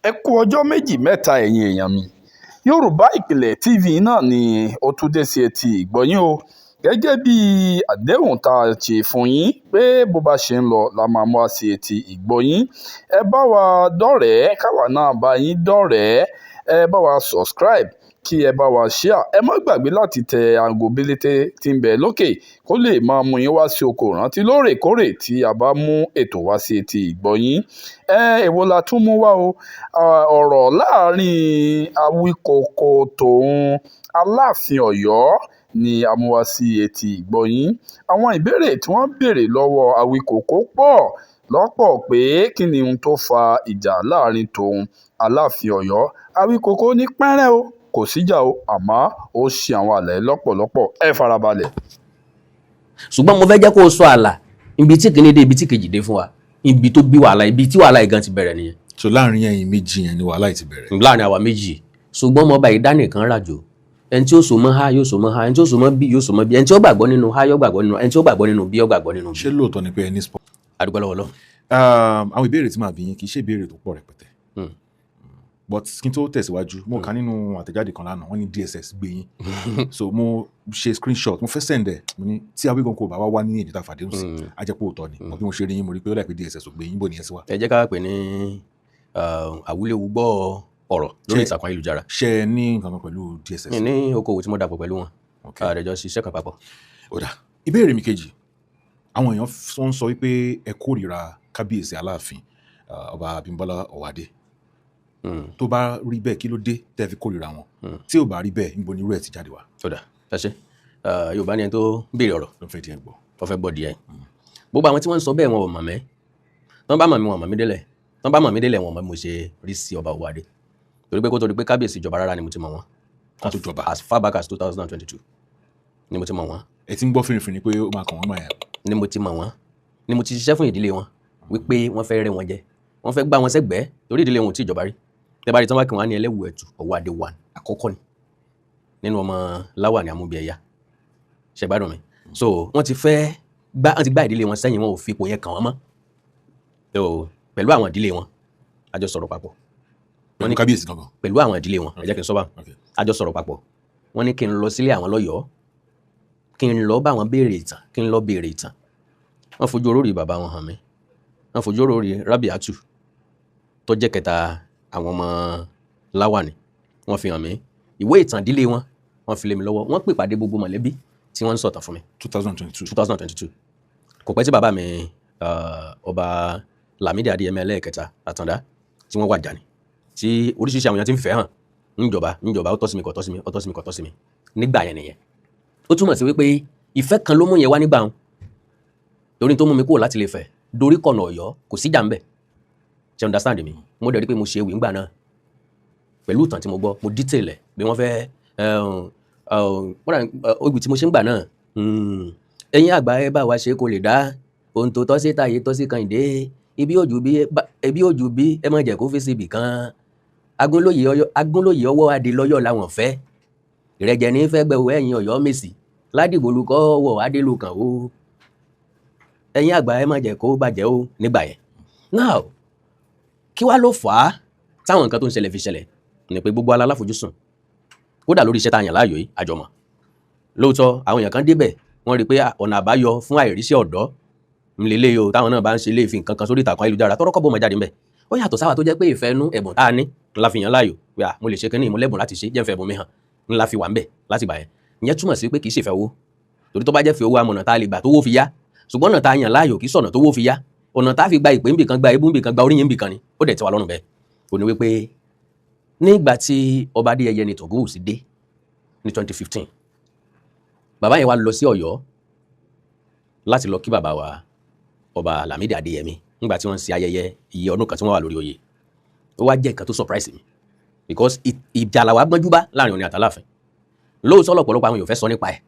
Ẹ kú ọjọ́ méjì mẹ́ta, ẹ̀yin èèyàn mi. Yorùbá Ìpìlẹ̀ TV náà ni ó tún dé sí etí ìgbọ́ yín o, gẹ́gẹ́ bí àdéhùn tá a ṣe fún yín pé bó bá ṣe ń lọ la máa mú wá sí etí ìgbọ́ yín. Ẹ bá wa dọ̀rẹ́, káwa náà bá yín dọ̀rẹ́. Ẹ bá wa subscribe, kí ẹ bá wa share. Ẹ má gbàgbé láti tẹ aago bélété tí ń bẹ lókè kó lè máa mú yín wá sí oko ìrántí lóòrèkóòrè tí a bá mú ètò wá sí etí ìgbọ́ yín. Ẹ èwo la tún mú wá o? Ọ̀rọ̀ láàrin Awíkoko tòun Aláàfin Ọ̀yọ́ ni a mú wá sí etí ìgbọ́ yín. Àwọn ìbéèrè tí wọ́n béèrè lọ́wọ́ Awíkoko pọ̀ lọ́pọ̀ pé kí ni ohun tó fa ìjà láàrin tòun Aláàfin Ọ̀yọ́. Awíkoko ní pẹ́rẹ́ o, kò síjà o, àmọ́ ó ṣe àwọn àlàyé lọ́pọ̀lọpọ̀. Ẹ farabalẹ̀. Ṣùgbọ́n mo fẹ́ jẹ́ kó o sọ àlà ibi tí kìíní dé, ibi tí kejì dé fún wa, ibi tó bí wàhálà, ibi tí wàhálà yìí gan ti bẹ̀rẹ̀ nìyẹn. So láàrin ẹ̀yin méjì yẹn ni wàhálà yìí ti bẹ̀rẹ̀? Láàrin àwa méjì. Ṣùgbọ́n mo bá ìdánìkan ràjò, ẹni tí ó so mọ́ A yóò so mọ́ A, ẹni tí ó so mọ́ B yóò so mọ́ B, ẹni tí ó gbàgbọ́ nínú A yóò gbàgbọ́ nínú, ẹni tí ó gbàgbọ́ nínú B yóò gbàgbọ́ nínú B. Ṣé lóòótọ́ ni pé ẹ ní sport? Adúpẹ́ lọ́wọ́ Ọlọ́run. Àwọn ìbéèrè tí màá bí yín kì í ṣe ìbéèrè tó pọ̀ rẹpẹtẹ, but kí n tó tẹ̀síwájú, mo kà nínú àtẹ̀jáde kan lánàá, wọ́n ní DSS gbé yín. So mo ṣe screenshot, mo fẹ́ send ẹ̀, mo ní tí Awíkonko bá wá wá ní èdè tá a fàdéhùn sí, á jẹ́ pé òótọ́ ni. Bí mo ṣe rí yín, mo rí pé ó dà pé DSS ò gbé yín. Bò ní ẹ sí wa? Ẹ jẹ́ ká pè ní àwúléwu gbọ́ ọ̀rọ̀ lórí ìtàkùn ayélujára. Ṣé ẹ ní nǹkan kan pẹ̀lú DSS? Mi ní okòwò tí mo dàpọ̀ pẹ̀lú wọn. Àrẹ̀jọ ṣiṣẹ́ kan papọ̀. Ó dà, ìbéèrè mi kejì, àwọn èèyàn wọ́n ń sọ wípé ẹ kórìíra kábíyèsí Aláàfin, Ọba Abímbọ́lá Ọ̀wádé. Tó bá rí bẹ́ẹ̀, kí ló dé tẹ́ fi kórìíra wọn? Tí ò bá rí bẹ́ẹ̀, níbo ni irú ẹ̀ ti jáde wá? Ó dà, ẹ ṣe. Yorùbá ni ẹni tó béèrè ọ̀rọ̀ ló ń fẹ́ díẹ̀ gbọ́. Wọ́n fẹ́ gbọ́ díẹ̀. Gbogbo àwọn tí wọ́n ń sọ bẹ́ẹ̀, wọn ò mọ̀ mẹ́. Tán bá mọ̀ mí, wọn mọ̀ mí délẹ̀. Tán bá mọ̀ mí délẹ̀, wọn mọ̀ bí mo ṣe rí sí Ọba Ọ̀wádé, torí pé kó tó di pé kábíyèsí jọba rárá ni mo ti mọ̀ wọ́n. Kó tó jọba. As far back as 2022 ni mo ti mọ̀ wọ́n. Ẹ ti ń gbọ́ fìrìfìrì pé ó máa kàn wọ́n máa yẹn. Ni mo ti mọ̀ wọ́n, ni mo ti ṣiṣẹ́ fún ìdílé wọn wípé wọ́n fẹ́ rẹ́ wọn jẹ, wọ́n fẹ́ gbá wọn sẹ́gbẹ̀ẹ́, torí ìdílé wọn ò tí ì jọba rí. Tẹ́ bá rí tí wọ́n bá kí wọ́n á ní ẹlẹ́wù ẹ̀tù Ọ̀wádé one àkọ́kọ́ ni nínú ọmọ Láwàní Amúbíẹ̀yà. Ṣe gbádùn mi? So wọ́n ti fẹ́ gbá, wọ́n ti gbá ìdílé wọn sẹ́yìn, wọn ò fi ipò yẹn kàn wọ́n mọ́. So pẹ̀lú àwọn ìdílé wọn, a jọ sọ̀rọ̀ papọ̀. Pẹ̀lú kábíyèsí gangan? Pẹ̀lú àwọn ìdílé wọn, ẹ jẹ́ kí n sọ bá. A jọ sọ̀rọ̀ papọ̀. Wọ́n ní kí n lọ sílé àwọn lọ́yọ̀ọ́, kí n lọ bá wọn béèrè ìtàn, kí n lọ béèrè ìtàn. Wọ́n fojú orórì bàbá wọn hàn mí, wọ́n fojú orórì Rabiatu tó jẹ́ kẹta àwọn ọmọ Láwàní, wọ́n fi hàn mí. Ìwé ìtàn ìdílé wọn, wọ́n fi lé mi lọ́wọ́. Wọ́n pè pàdé gbogbo mọ̀lẹ́bí tí wọ́n ń sọ̀tàn fún mi. 2022? 2022. Kò pẹ́ tí bàbá mi, Ọba Lámídì Adéyẹmí ẹlẹ́ẹ̀kẹta Àtàndá, tí wọ́n wàjà ni tí oríṣiríṣi àwọn èèyàn ti ń fẹ́ hàn ńjọba ńjọba, ó tọ́ sí mi, kò tọ́ sí mi, ó tọ́ sí mi, kò tọ́ sí mi. Nígbà yẹn nìyẹn. Ó túmọ̀ sí wípé ìfẹ́ kan ló mú yẹn wá nígbà wọn, torí tó mú mi kúrò láti lè fẹ́ dorí kọ̀nà Ọ̀yọ́, kò síjà ń bẹ̀. Ṣe understand mi? Mo dẹ̀ rí pé mo ṣe ewì ńgbà náà pẹ̀lú ìtàn tí mo gbọ́. Mo detail ẹ̀ bí wọ́n fẹ́ ewì tí mo ṣe ń gbà náà. Ẹ̀yin àgbà, ẹ bá wa ṣe kó lè dá ohun tó tọ́ sí táyé tọ́ sí Kànìdé, ibi òjò bí, ibi òjò bí, ẹ má jẹ́ kó fi síbì kan. Agúnlóye ọwọ́ adé lọ́yọ̀ làwọn fẹ́ ìrẹ́jẹ ní fẹ́ gbẹ̀wò. Ẹ̀yin Ọ̀yọ́ Mèsì ládìgbòlùkọ́ ọwọ́ adélùkàn o, ẹ̀yin àgbà, ẹ má jẹ́ kó bàjẹ́ o nígbà yẹn. Now, kí wá ló fà á táwọn nǹkan tó ń ṣẹlẹ̀ fi ṣẹlẹ̀ ni pé gbogbo ala láfojúsùn, kódà lórí iṣẹ́ tá a yàn láàyò yìí, àjọmọ̀. Lóòótọ́, àwọn èèyàn kan débẹ̀, wọ́n rí i pé ọ̀nà àbáyọ fún àìríṣẹ́ ọ̀dọ́ ńlẹ́lẹ́ o. Táwọn náà bá ń ṣe ilé ìfi nǹkan kan sórí ìtàkùn ayélujára, tọ́rọ́ kọ́bọ̀ mọ́ jáde ńbẹ̀. Ó yàtọ̀ sáwà tó jẹ́ pé ìfẹ́ nú ẹ̀bùn tá a ní ńlá fi yàn láàyò pé à mo lè ṣe kínní, mo lẹ́bùn láti ṣe, jẹ́ ń fẹ́ ẹ̀bùn mi hàn, ńlá fi wà ńbẹ̀ láti gbà yẹn. Ìyẹn túmọ̀ sí pé kì í ṣèfẹ́ owó, torí tó bá jẹ́ fi owó, amọ̀nà tá a lè gbà tó wó fi yá. Ṣùgbọ́n ọ̀nà tá a yàn láàyò kì í sọ̀nà tó wó fi yá. Ọ̀nà tá a fi gba ìpè ńbì kan, gba ebú ńbì kan, gba oríyìn ńbì kan ni. Ó dẹ̀ ti wà lọ́rùn bẹ́ẹ̀. Kò ní wípé nígbà tí Ọba Adéyẹyè ní Ògúnwùsì dé ní 2015, bàbá yẹn wá lọ sí Ọ̀yọ́ láti lọ kí bàbá wa Ọba Lámídì Adéyẹmí nígbà tí wọ́n ń ṣe ayẹyẹ iye ọdún kan tí wọ́n wà lórí oyè. Ó wá jẹ́ nǹkan tó surprise mi, because ìjà làwa gbọ́njú bá láàrin Ọọ̀ni àtàláàfin. Lóòótọ́, lọ́pọ̀lọpọ̀ àwọn èèyàn fẹ́ sọ nípa ẹ̀.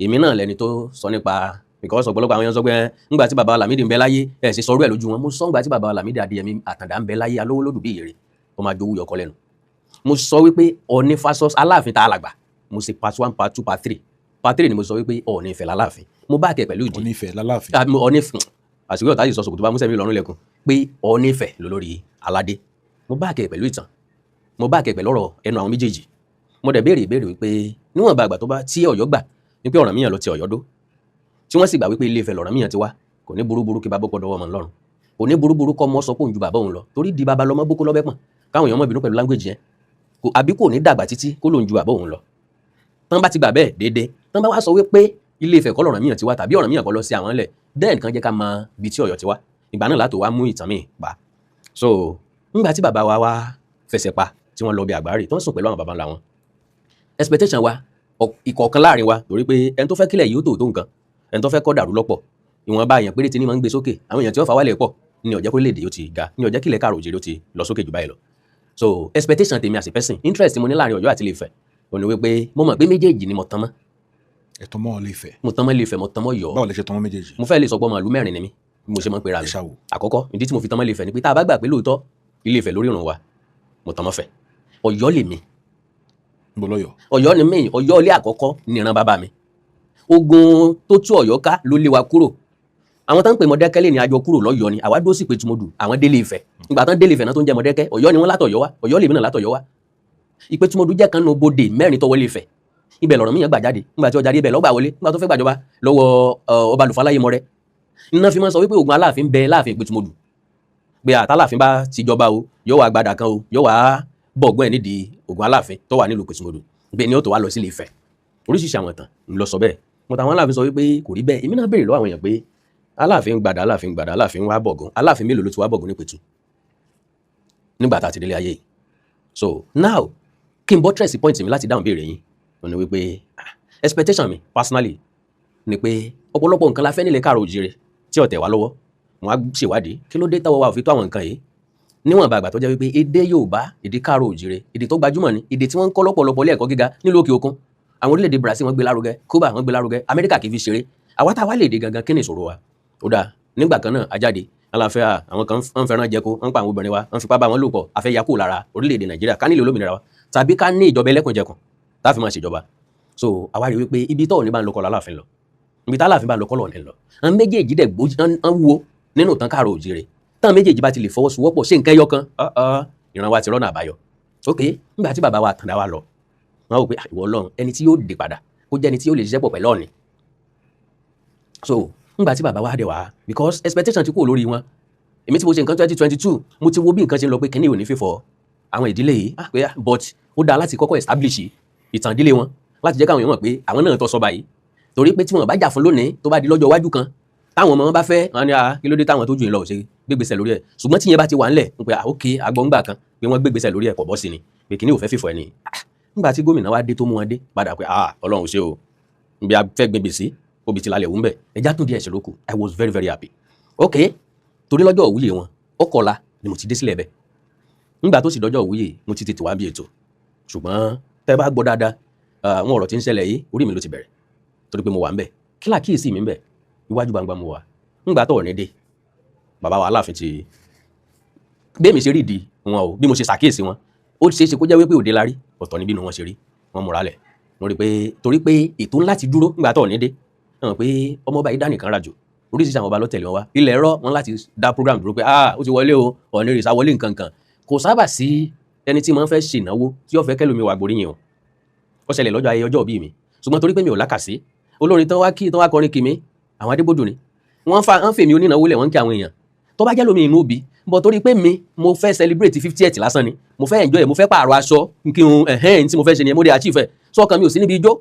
Èmi náà lẹni tó sọ nípa, because ọ̀pọ̀lọpọ̀ àwọn èèyàn sọ pé ńgbà tí bàbá Lámídì ń bẹ láyé, ẹ̀ sì sọ̀rọ̀ ẹ̀ lójú wọn. Mo sọ ńgbà tí bàbá Lámídì Adéyẹmí Àtàndá ń bẹ láyé, alówó lódù bí ìyèrè, ó máa jowú yọkọ lẹ́nu. Mo sọ wípé Ọọ̀ni versus Aláàfin tá a làgbà. Mo ṣe part one, part two, part three. Part three ni mo sọ wípé Ọọ̀ni Ifẹ̀ láláàfin. Mo bá kẹ pẹ̀lú ìdí. Ọọ̀ni Ifẹ̀ láláàfin. Ah, Ọọ̀ni, àsìkò ọ̀tá yìí sọ sòkòtò bá músẹ̀mí lọ́rùn lẹ́kùn pé Ọọ̀ni Ifẹ̀ lólórí aládé. Mo back ẹ̀ pẹ̀lú ìtàn, mo back ẹ̀ pẹ̀lú ọ̀rọ̀ ẹnu àwọn méjèèjì. Mo dẹ̀ béèrè ìbéèrè wípé níwọ̀nba àgbà tó bá tí Ọ̀yọ́ gbà wípé Ọ̀rànmíyàn ló ti Ọ̀yọ́ dó, tí wọ́n sì gbà wípé Ilé Ifẹ̀ lọ̀rànmíyàn ti wá, kò ní burúburú kí bàbá pọ̀ dọwọ́ ọmọ ńlọ́run, kò ní burúburú kọ́ ọmọ sọ pé òun ju bàbá òun lọ, torí di bàbá lọmọ bókó lọ́bẹ̀ pọ̀n, káwọn èèyàn mọ̀ bínú pẹ̀lú language yẹn kò, àbí kò ní dàgbà títí kó lòun ju bàbá òun lọ. Tán bá ti gbà bẹ́ẹ̀ déédéé, tán bá wá sọ wípé Ilé Ifẹ̀ kọ́ lọ̀rànmíyàn ti wá tàbí Ọ̀rànmíyàn kọ́ lọ sí àwọn lẹ̀, then kan jẹ́ ká mọ ibi tí Ọ̀yọ́ ti wá. Ìgbà náà látò wá mú ìtàn míì pa. So ńgbà tí bàbá wa wá fẹsẹ̀ pa, tí wọ́n lọ bí àgbáre, tí wọ́n sùn pẹ̀lú àwọn baba ńlá wọn, expectation wa ìkọ̀ọ̀kan láàrin wa, torí pé ẹni tó fẹ́ kílẹ̀ yìí ó tò tó nǹkan, ẹni tó fẹ́ kọ́ dàrú lọ́pọ̀, ìwọ̀nba èèyàn péréte ní máa ń gbé sókè. Àwọn èèyàn tí wọ́n fà wálẹ̀ pọ̀ ní ó jẹ́ kó léde ó ti ga, ní ó jẹ́ kílẹ̀ káàrò òjìrì ó ti lọ sókè jù báyìí lọ. So expectation tèmi as a person, interest mo ní láàrin Ọ̀yọ́ àti Ilé Ifẹ̀ ò ní wípé mo mọ̀ pé méjèèjì ni mo tán mọ́. Ẹ̀tọ́ mọ́ Ilé Ifẹ̀. Mo tán mọ́ Ilé Ifẹ̀, mo tán mọ́ Ọ̀yọ́. Báwo lẹ ṣe tán mọ́ méjèèjì? Mo fẹ́ lè sọ pé ọmọ ìlú mẹ́rin ni mí bí mo ṣe máa ń pera Ẹ mi. ṣáwò. Àkọ́kọ́, ìdí tí mo fi tán mọ́ Ilé Ifẹ̀ ni pé tá a bá gbà pé lóòótọ́ Ilé Ifẹ̀ lórí ìrun wa, mo tán mọ́ Ifẹ̀. Ọ̀yọ́ lèmi. Níbo lọ́yọ̀? Ọ̀yọ́ ni mí. Ọ̀yọ́ ilé àkọ́kọ́ níran bàbá mi. Ogun tó tú Ọ̀yọ́ ká ló lé wa kúrò. Àwọn tó ń pè Mọ̀dákẹ́kẹ́ lè ní àjọ kúrò lọ́yọ́ ni. Àwa dó sì pé Tùmọ̀dù, àwọn délé Ifẹ̀. Ìgbà tán délé Ifẹ̀ náà tó ń jẹ́ Mọ̀dákẹ́kẹ́. Ọ̀yọ́ ni wọ́n látọ̀yọ́ wá, Ọ̀yọ́ lèmi náà látọ̀yọ́ wá. Ìpètùmọ̀dù jẹ́ kan nù bodè mẹ́rin tó wọlé Ifẹ̀. Ibẹ̀ lọ̀rọ̀ míyàn gbà jáde nígbà tí ọjà dé, ibẹ̀ lọ́gbà wọlé nígbà tó fẹ́ gbàjọba lọ́wọ́ ọba Lùfáláyé Mọ́rẹ́. Iná fi máa sọ wípé ogun Aláàfin bẹ láàfin Ìpètùmọ̀dù, pé àtàláàfin bá ti jọba o, yóò wá gbadà kan o, yóò wá bọ̀gbọ́n ẹ̀ nídìí ogun Aláàfin tó wà nílùú Ìpètùmọ̀dù, pé ni ó tó wá lọ sílé Ifẹ̀. Oríṣiríṣi àwọn ìtàn ń lọ sọ bẹ́ẹ̀ mo tàwọn Aláàfin sọ wípé kò rí bẹ́ẹ̀. Èmi náà béèrè lọ́wọ́ àwọn èèyàn pé Aláàfin gbàdá, Aláàfin gbàdá, Aláàfin wá bọ̀gùn, Aláàfin mélòó ló ti wá bọ̀gùn ní Ìpẹ̀tù nígbà tá a ti délé ayé yìí? So now, kí n buttress point mi láti dáhùn béèrè yín, ó ní wípé expectation mi personally ni pé ọ̀pọ̀lọpọ̀ nǹkan la fẹ́ nílẹ̀ káàrọ̀ òjìrè tí ó tẹ̀ wá lọ́wọ́. Mo á ṣèwádìí kí ló dé táwọn wa ò fi tó àwọn nǹkan yìí, níwọ̀n bá àgbà tó jẹ́ wípé èdè Yorùbá, èdè káàrọ̀ òjìrè, èdè tó gbajúmọ̀ ni, èdè tí wọ́n ń kọ́ lọ́pọ̀lọpọ̀ ilé ẹ̀kọ́ gíga nílùú òkè òkun. Àwọn orílẹ̀-èdè Brazil, wọ́n gbé lárugẹ. Cuba, wọ́n gbé lárugẹ. Amẹ́ríkà kì í fi ṣeré. Àwa tá a wá lè dé gangan, kí ni ìṣòro wa? Ó dáa, nígbà kan náà ajáde aláfẹ́ àwọn kan ń fẹ́ràn jẹko, wọ́n ń pa àwọn obìnrin wa, wọ́n fipá bá wọn lò pọ̀. Àfẹ́ ya kúrò lára orílẹ̀-èdè Nàìjíríà, ká nílò olómìnira wa tàbí ká ní ìjọba ẹlẹ́kùnjẹkùn tá a fi máa ṣèjọba. So àwa rí wípé ibi tọ́ọ̀ ní bá ń lọ kọ́ láláàfin lọ, ibi tá aláàfin bá ń lọ kọ́ lọ́ọ̀ ní lọ. Àwọn méjèèjì dẹ̀ gbójú ń wo nínú ìtàn káàrọ̀ òjìrè. Táwọn méjèèjì bá ti lè fọwọ́sowọ́pọ̀ ṣe nǹkan ẹyọ kan, ìran wa ti rọ́nà àbáyọ. Ok, nígbà tí bàbá wa Àtàndá wa lọ, wọn wò pé ìwọ Ọlọ́run, ẹni tí yóò dé padà kó jẹ́ ẹni tí yóò lè ṣiṣẹ́ pọ̀ pẹ̀lú Ọọ̀ni. So nígbà tí bàbá wa dé wá, because expectation ti kúrò lórí wọn, èmi tí mo ṣe nǹkan 2022, mo ti wo bí nǹkan ṣe ń lọ pé kíní ò ní fífọ àwọn ìdílé yìí, pé but ó dáa láti kọ́kọ́ establish ìtàn ìdílé wọn, láti jẹ́ káwọn èèyàn mọ̀ pé àwọn náà tọ́ sọba yìí, torí pé tí wọn bá jà fún lónìí, tó bá di lọ́jọ́ iwájú kan táwọn ọmọ wọn bá fẹ́ wọn ni, kí ló dé táwọn tó jù yín lọ ò ṣe gbégbèsè lórí ẹ̀? Ṣùgbọ́n tí yẹn bá ti wà ńlẹ̀ ń pé, ok, agbọ̀ngbà kan pé wọ́n gbégbèsè lórí ẹ̀, kò bọ́ sí ni pé kíní ò fẹ́ fífọ ẹ̀ ni. Nígbà tí gómìnà wa dé tó mú wọn dé padà pé, Ọlọ́run ṣe o, nbí a fẹ́ gbin gbèsè obì ti lálẹ́ wù ń bẹ̀, ẹja tún díẹ̀ ṣe lóko. I was very very happy. Ok, torí lọ́jọ́ òwúyè wọn ó kọ̀la ni mo ti dé sílẹ̀ bẹ́ẹ̀. Nígbà tó sì dọ́jọ́ òwúyè, mo ti tètè wá bí ètò. Ṣùgbọ́n tẹ́ bá gbọ́ dáadáa, àwọn ọ̀rọ̀ tí ń ṣẹlẹ̀ yìí, orí mi ló ti bẹ̀rẹ̀, torí pé mo wà ń bẹ̀. Kí làkíyèsí mi ń bẹ̀? Iwájú gbangba mo wà ńgbà tó ní dé. Bàbá wa Aláàfin ti bí èmi ṣe rí ìdí wọn o, bí mo ṣe ṣàkíyèsí wọn, ó ṣeé ṣe kó jẹ́ wípé òde la rí, ọ̀tọ̀ níbí ni wọ́n ṣe rí. Wọ́n múra lẹ̀, mo rí i pé torí pé ètò ńlá ti dúró ńgbà tó ní dé hàn pé ọmọọba yìí dánìkan rajò, oríṣiríṣi àwọn ọba ló tẹ̀lé wọn wá. Ilẹ̀ ẹ̀rọ wọn láti dá program dúró pé, ó ti wọlé o, Ọ̀ọ̀ni rìsá wọlé nǹkan kan. Kò sábà sí ẹni tí mo ń fẹ́ ṣe ìnáwó tí yóò fẹ́ kẹ́lómi wà gbóríyìn o. Ó ṣẹlẹ̀ lọ́jọ́ ayẹyẹ ọjọ́ ìbí mi, ṣùgbọ́n torí pé mi ò lákàsí olórin tán wá kí tán wá kọrin kì mí, àwọn Adébódù ni wọ́n fa ń fèmí onínáwó lẹ̀, wọ́n ń kí àwọn èèyàn tó bá jẹ́ lómi inú òbí bọ̀, torí pé mi mo fẹ́ celebrate 50th lásán ni, mo fẹ́ enjoy, mo fẹ́ pààrọ̀ aṣọ kí n ẹ̀hẹ́n tí mo fẹ́ ṣe ni mo dé achieve ẹ̀. So ọkàn mi ò sí níbi ijó,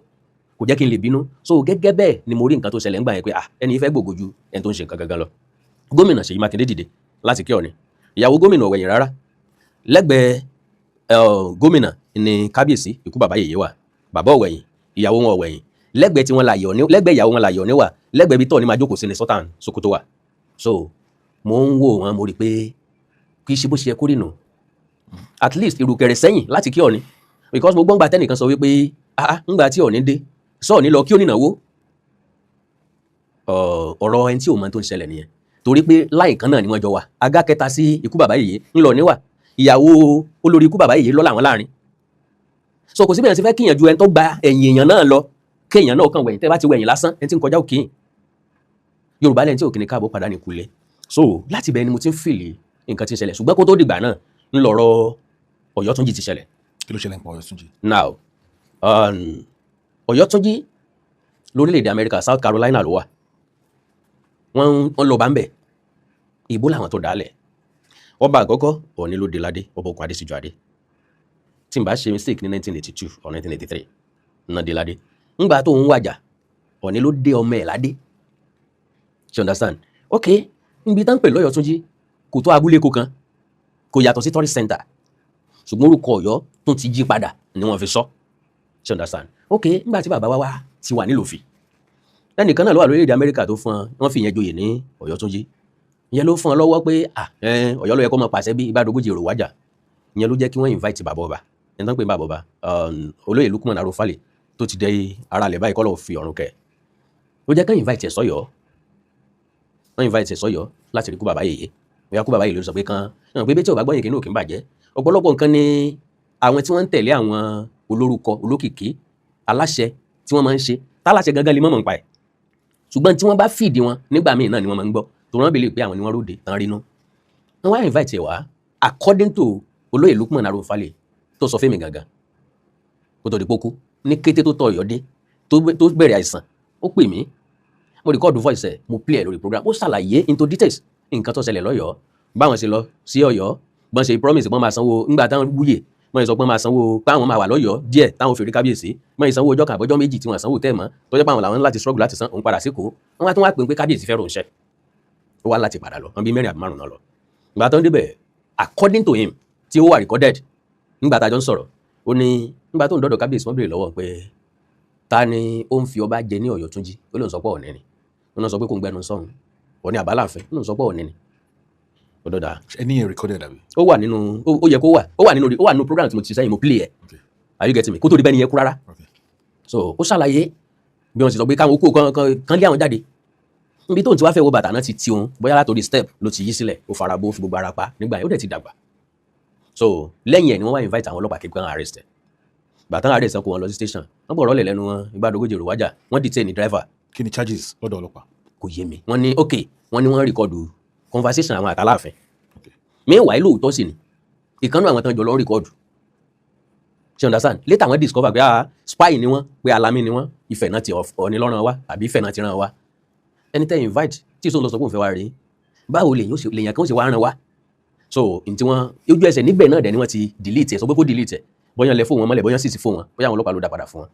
kò jẹ́ kí n lè bínú. So gẹ́gẹ́ bẹ́ẹ̀ ni mo rí nǹkan tó ṣẹlẹ̀ ńgbà yẹn pé, ẹni yìí fẹ́ gbògo ju ẹni tó ń ṣe nǹkan gangan lọ. Gómìnà Ṣèyí Mákindé dìde láti kí Ọọ̀ni. Ìyàwó gómìnà ò wẹ̀yìn rárá. Lẹ́gbẹ̀ẹ́ gómìnà ni kábíyèsí ikú bàbá yèyé wà. Bàbá ò wẹ̀yìn, ìyàwó wọn ò wẹ̀yìn. Lẹ́gbẹ̀ẹ́ tí wọ́n la yọ̀ ní, lẹ́gbẹ̀ẹ́ ìyàwó wọn la yọ̀ ní wà. Lẹ́gbẹ̀ẹ́ ibi tọ́ ni máa jókòó sí ni Sultan Sokoto wà. So mo ń wò wọ́n, mo rí i pé kì í ṣe bó ṣe yẹ kó rí nù, at least ìrùkẹ̀rẹ̀ sẹ́yìn láti kí Ọọ̀ni, because mo gbọ́ngbà tẹ́nìkan sọ wípé, ńgbà tí Ọọ̀ni dé, sọ́ọ̀ni lọ kí ó nínáwó. Ọ̀rọ̀ ẹni tí ò mọ tó ń ṣẹlẹ̀ nìyẹn, torí pé láì kan náà ni wọ́n jọ wà. Agá kẹta sí ikú bàbá yèyé ńlọ níwà, ìyàwó olórí ikú bàbá yèyé lọ́ làwọn láàrin. So kò síbẹ̀ yẹn ti fẹ́ kíyàn ju ẹni tó gba ẹ̀yìn èèyàn náà lọ, kéèyàn náà kàn wẹ̀yìn. Tẹ́ bá ti wẹ̀yìn lásán, ẹni tí ń kọjá òkè Yorùbá lẹ́yìn tí òkè ní káàbọ̀ padà ní kulẹ̀. So láti bẹ́ẹ̀ ni mo ti ń feel nǹkan tí ń ṣẹlẹ̀. Ṣùgbọ́n kó tó dìgbà náà, Ńlọrọ Ọ̀yọ́túnjí ti ṣẹlẹ̀. Kí ló ṣẹlẹ̀ nípa Ọ̀yọ́túnjí? Now, Ọ̀yọ́túnjí lórílẹ̀‐èdè Amẹ́ríkà, South Carolina ló wà. Wọ́n lọ bá ń bẹ̀ ìbò làwọn tó dálẹ̀. Ọba àkọ́kọ́, Ọọ̀ni ló dé ládé, ọba Okùn Adésíjú Adé. Tí n bá ṣe mistake, ní 1982 or 1983 náà dé ládé. Ńgbà tó ń wàjà, Ọọ̀ni ló dé ọmọ ẹ̀ ládé. You understand? Ok, níbi tá ń pè lọ́yọ̀túnjí kò tó abúlé kó kan, kò yàtọ̀ sí tourist center, ṣùgbọ́n orúkọ Ọ̀yọ́ tún ti yí padà ni wọ́n fi sọ. You understand? Ok, nígbà tí bàbá wa wá ti wà nílòfì, ẹnìkan náà ló wà lórílẹ̀‐èdè Amẹ́ríkà tó fún ọ, wọ́n fi ìyẹn joyè ní Ọ̀yọ́túnjí. Ìyẹn ló fún ọ lọ́wọ́ pé Ọ̀yọ́ ló yẹ kó máa pàṣẹ bí ìbádogójì èrò wájà. Ìyẹn ló jẹ́ kí wọ́n invite bàbá ọba, ẹni tó ń pè ní bàbá ọba, olóyè Lukman Arofale, tó ti dé ara lẹ̀ báyìí, kọ́ lọ́ọ́ fi ọ̀run kẹ́. Ó jẹ́ kí wọ́n invite ẹ̀ sọ́yọ́. Wọ́n invite ẹ̀ sọ́yọ́ láti rí kú bàbá yèyé. Bóyá kú bàbá yèyé ló sọ pé kán pé bí tí ò bá gbọ́yìn kí inú òkè ń bàjẹ́. Ọ̀pọ̀lọpọ̀ nǹkan ni àwọn tí wọ́n ń tẹ̀lé àwọn olórúkọ olókìkí aláṣẹ tí wọ́n máa ń ṣe táláṣẹ gangan lè mọ̀mọ̀ nípa ẹ̀, ṣùgbọ́n tí wọ́n bá fìdí wọn nígbà míì náà ni wọ́n máa ń gbọ́ tó wọ́n bèèrè pé àwọn ni wọ́n róde tán rínú. Wọ́n wá invite ẹ̀ wá. According to olóyè Lukman Arofale tó sọ fẹ́mi gangan kó tó di pókú, ní kété tó tọ Ọ̀yọ́ dé tó bẹ̀rẹ̀ àìsàn, ó pè mí, mo record voice ẹ̀, mo play ẹ̀ lórí program. Ó ṣàlàyé into details nǹkan tó ṣẹlẹ̀ lọ́yọ̀ọ́, báwọn ṣe lọ sí Ọ̀yọ́, bọ́n ṣe promise pọ́n máa sanwó ńgbà táwọn wúyè, wọ́n ṣe sọ pé wọ́n máa sanwó, pé àwọn máa wà lọ́yọ̀ọ́ díẹ̀ táwọn fi rí kábíyèsí, wọ́n ṣe sanwó ọjọ́ kan àbọ́jọ́ 2 tí wọ́n sanwó tẹ̀ mọ́, tó jẹ́ pé àwọn làwọn láti struggle láti san. Òun padà síkò, wọ́n wá tún wá pè pé kábíyèsí fẹ́ ròǹṣẹ́, ó wá láti padà lọ. Wọ́n bí mẹ́rin àbí márùn náà lọ. Ìgbà tó ń débẹ̀, according to him tí ó wà recorded nígbà tá a jọ ń sọ̀rọ̀, ó ní nígbà tó ń dọ́dọ̀ kábíyèsí, wọ́n béèrè lọ́wọ́ pé ta ni ó ń fi ọba jẹ ní Ọ̀yọ́túnjí. Ó lóun sọ pé Ọọ̀ni ni. Ó náà sọ pé kò ń gbẹnu sọ̀hún, Ọọ̀ni àbálàfẹ́. Ó lóun sọ pé Ọọ̀ni ni. Ó dọ́dà. Ẹni yẹn recorded àbí? Ó wà nínú, ó yẹ kó wà, ó wà nínú program tí mo ti ṣe sẹ́yìn, mo play ẹ̀. Are you getting me? Kó tó di bẹ́ẹ̀ ni yẹn kú rárá. So ó ṣàlàyé bí wọ́n ti sọ pé káwọn kó kan lé àwọn jáde. Níbi tóun ti wá fẹ́ wọ bàtà náà ti ti òun, bóyá látòrí step ló ti yí sílẹ̀, ó fara bó fi gbogbo ara pa nígbà yẹn, ó dẹ̀ ti dàgbà. So lẹ́yìn ẹ̀ ni wọ́n wá invite àwọn ọlọ́pàá kíkan arrest ẹ̀. Bàtà arrest ẹ̀, kó wọn lọ sí station, wọ́n bọ̀ rọ́lẹ̀ lẹ́nu wọn. Ìgbàdógójì èrò wájà, wọ́n detain driver. Kí ni charges lọ́dọ̀ ọlọ́pàá? Kò yé mi. Wọ́n ní ok, wọ́n ní wọ́n record conversation àwọn àtàláàfin. Meanwhile, lóòótọ́ sì ni ìkànnì àwọn tán jọ lọ record. Ṣe understand? Later wọ́n discover pé ah, spy ni wọ́n, pé alami ni wọ́n. Ifẹ̀ náà ti Ọọ̀ni lọ́rùn wa àbí Ifẹ̀ náà ti ràn wá. Ẹni tẹ́ invite tí ìṣòro lọ sọ pé òun fẹ́ wá rí, báwo lèyàn kan ó ṣe wá ràn wá? So ntí wọn ojú ẹsẹ̀ níbẹ̀ náà dẹ̀ ni wọ́n ti delete ẹ̀, sọ pé kó delete ẹ̀. Bóyá lẹ fóun wọn mọ́lẹ̀, bóyá sì ti fóun wọn, bóyá àwọn ọlọ́pàá ló dá padà fún wọn.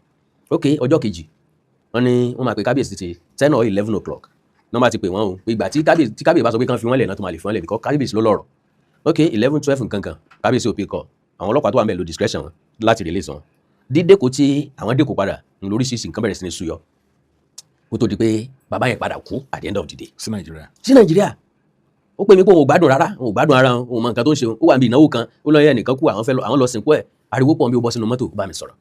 Ok, ọjọ́ kejì, wọ́n ní wọ́n máa pe kábíyèsí ti 10 or 11 o'clock ní wọ́n bá ti pè wọ́n o, pé ìgbà tí kábíyèsí bá sọ pé kán fi wọ́n lẹ̀ náà tó máa lè fi wọ́n lẹ̀, because kábíyèsí ló lọ́rọ̀. Ok, 11, 12 nǹkan kan, kábíyèsí ò pick up. Àwọn ọlọ́pàá tó wà ń bẹ̀ lo discretion wọn láti release wọn. Dídéko tí àwọn dẹ́kọ̀ padà ń lóríṣiríṣi nǹkan bẹ̀rẹ̀ sí ní súyọ kó tó di pé bàbá yẹn padà kú at the end of the day. Sí Nàìjíríà? Sí Nàìjíríà. Ó pè mí pé òun ò gbádùn rárá, òun ò gbádùn ara òun, òun mọ nǹkan tó ń ṣe. Òun ó wà níbi ìnáwó kan, ó lọ yẹ ẹnìkan kú, àwọn fẹ́ lọ, àwọn lọ sìnkú ẹ̀, ariwo pọ̀ bí. Ó bọ́ sínú mọ́tò, ó bá mi sọ̀rọ̀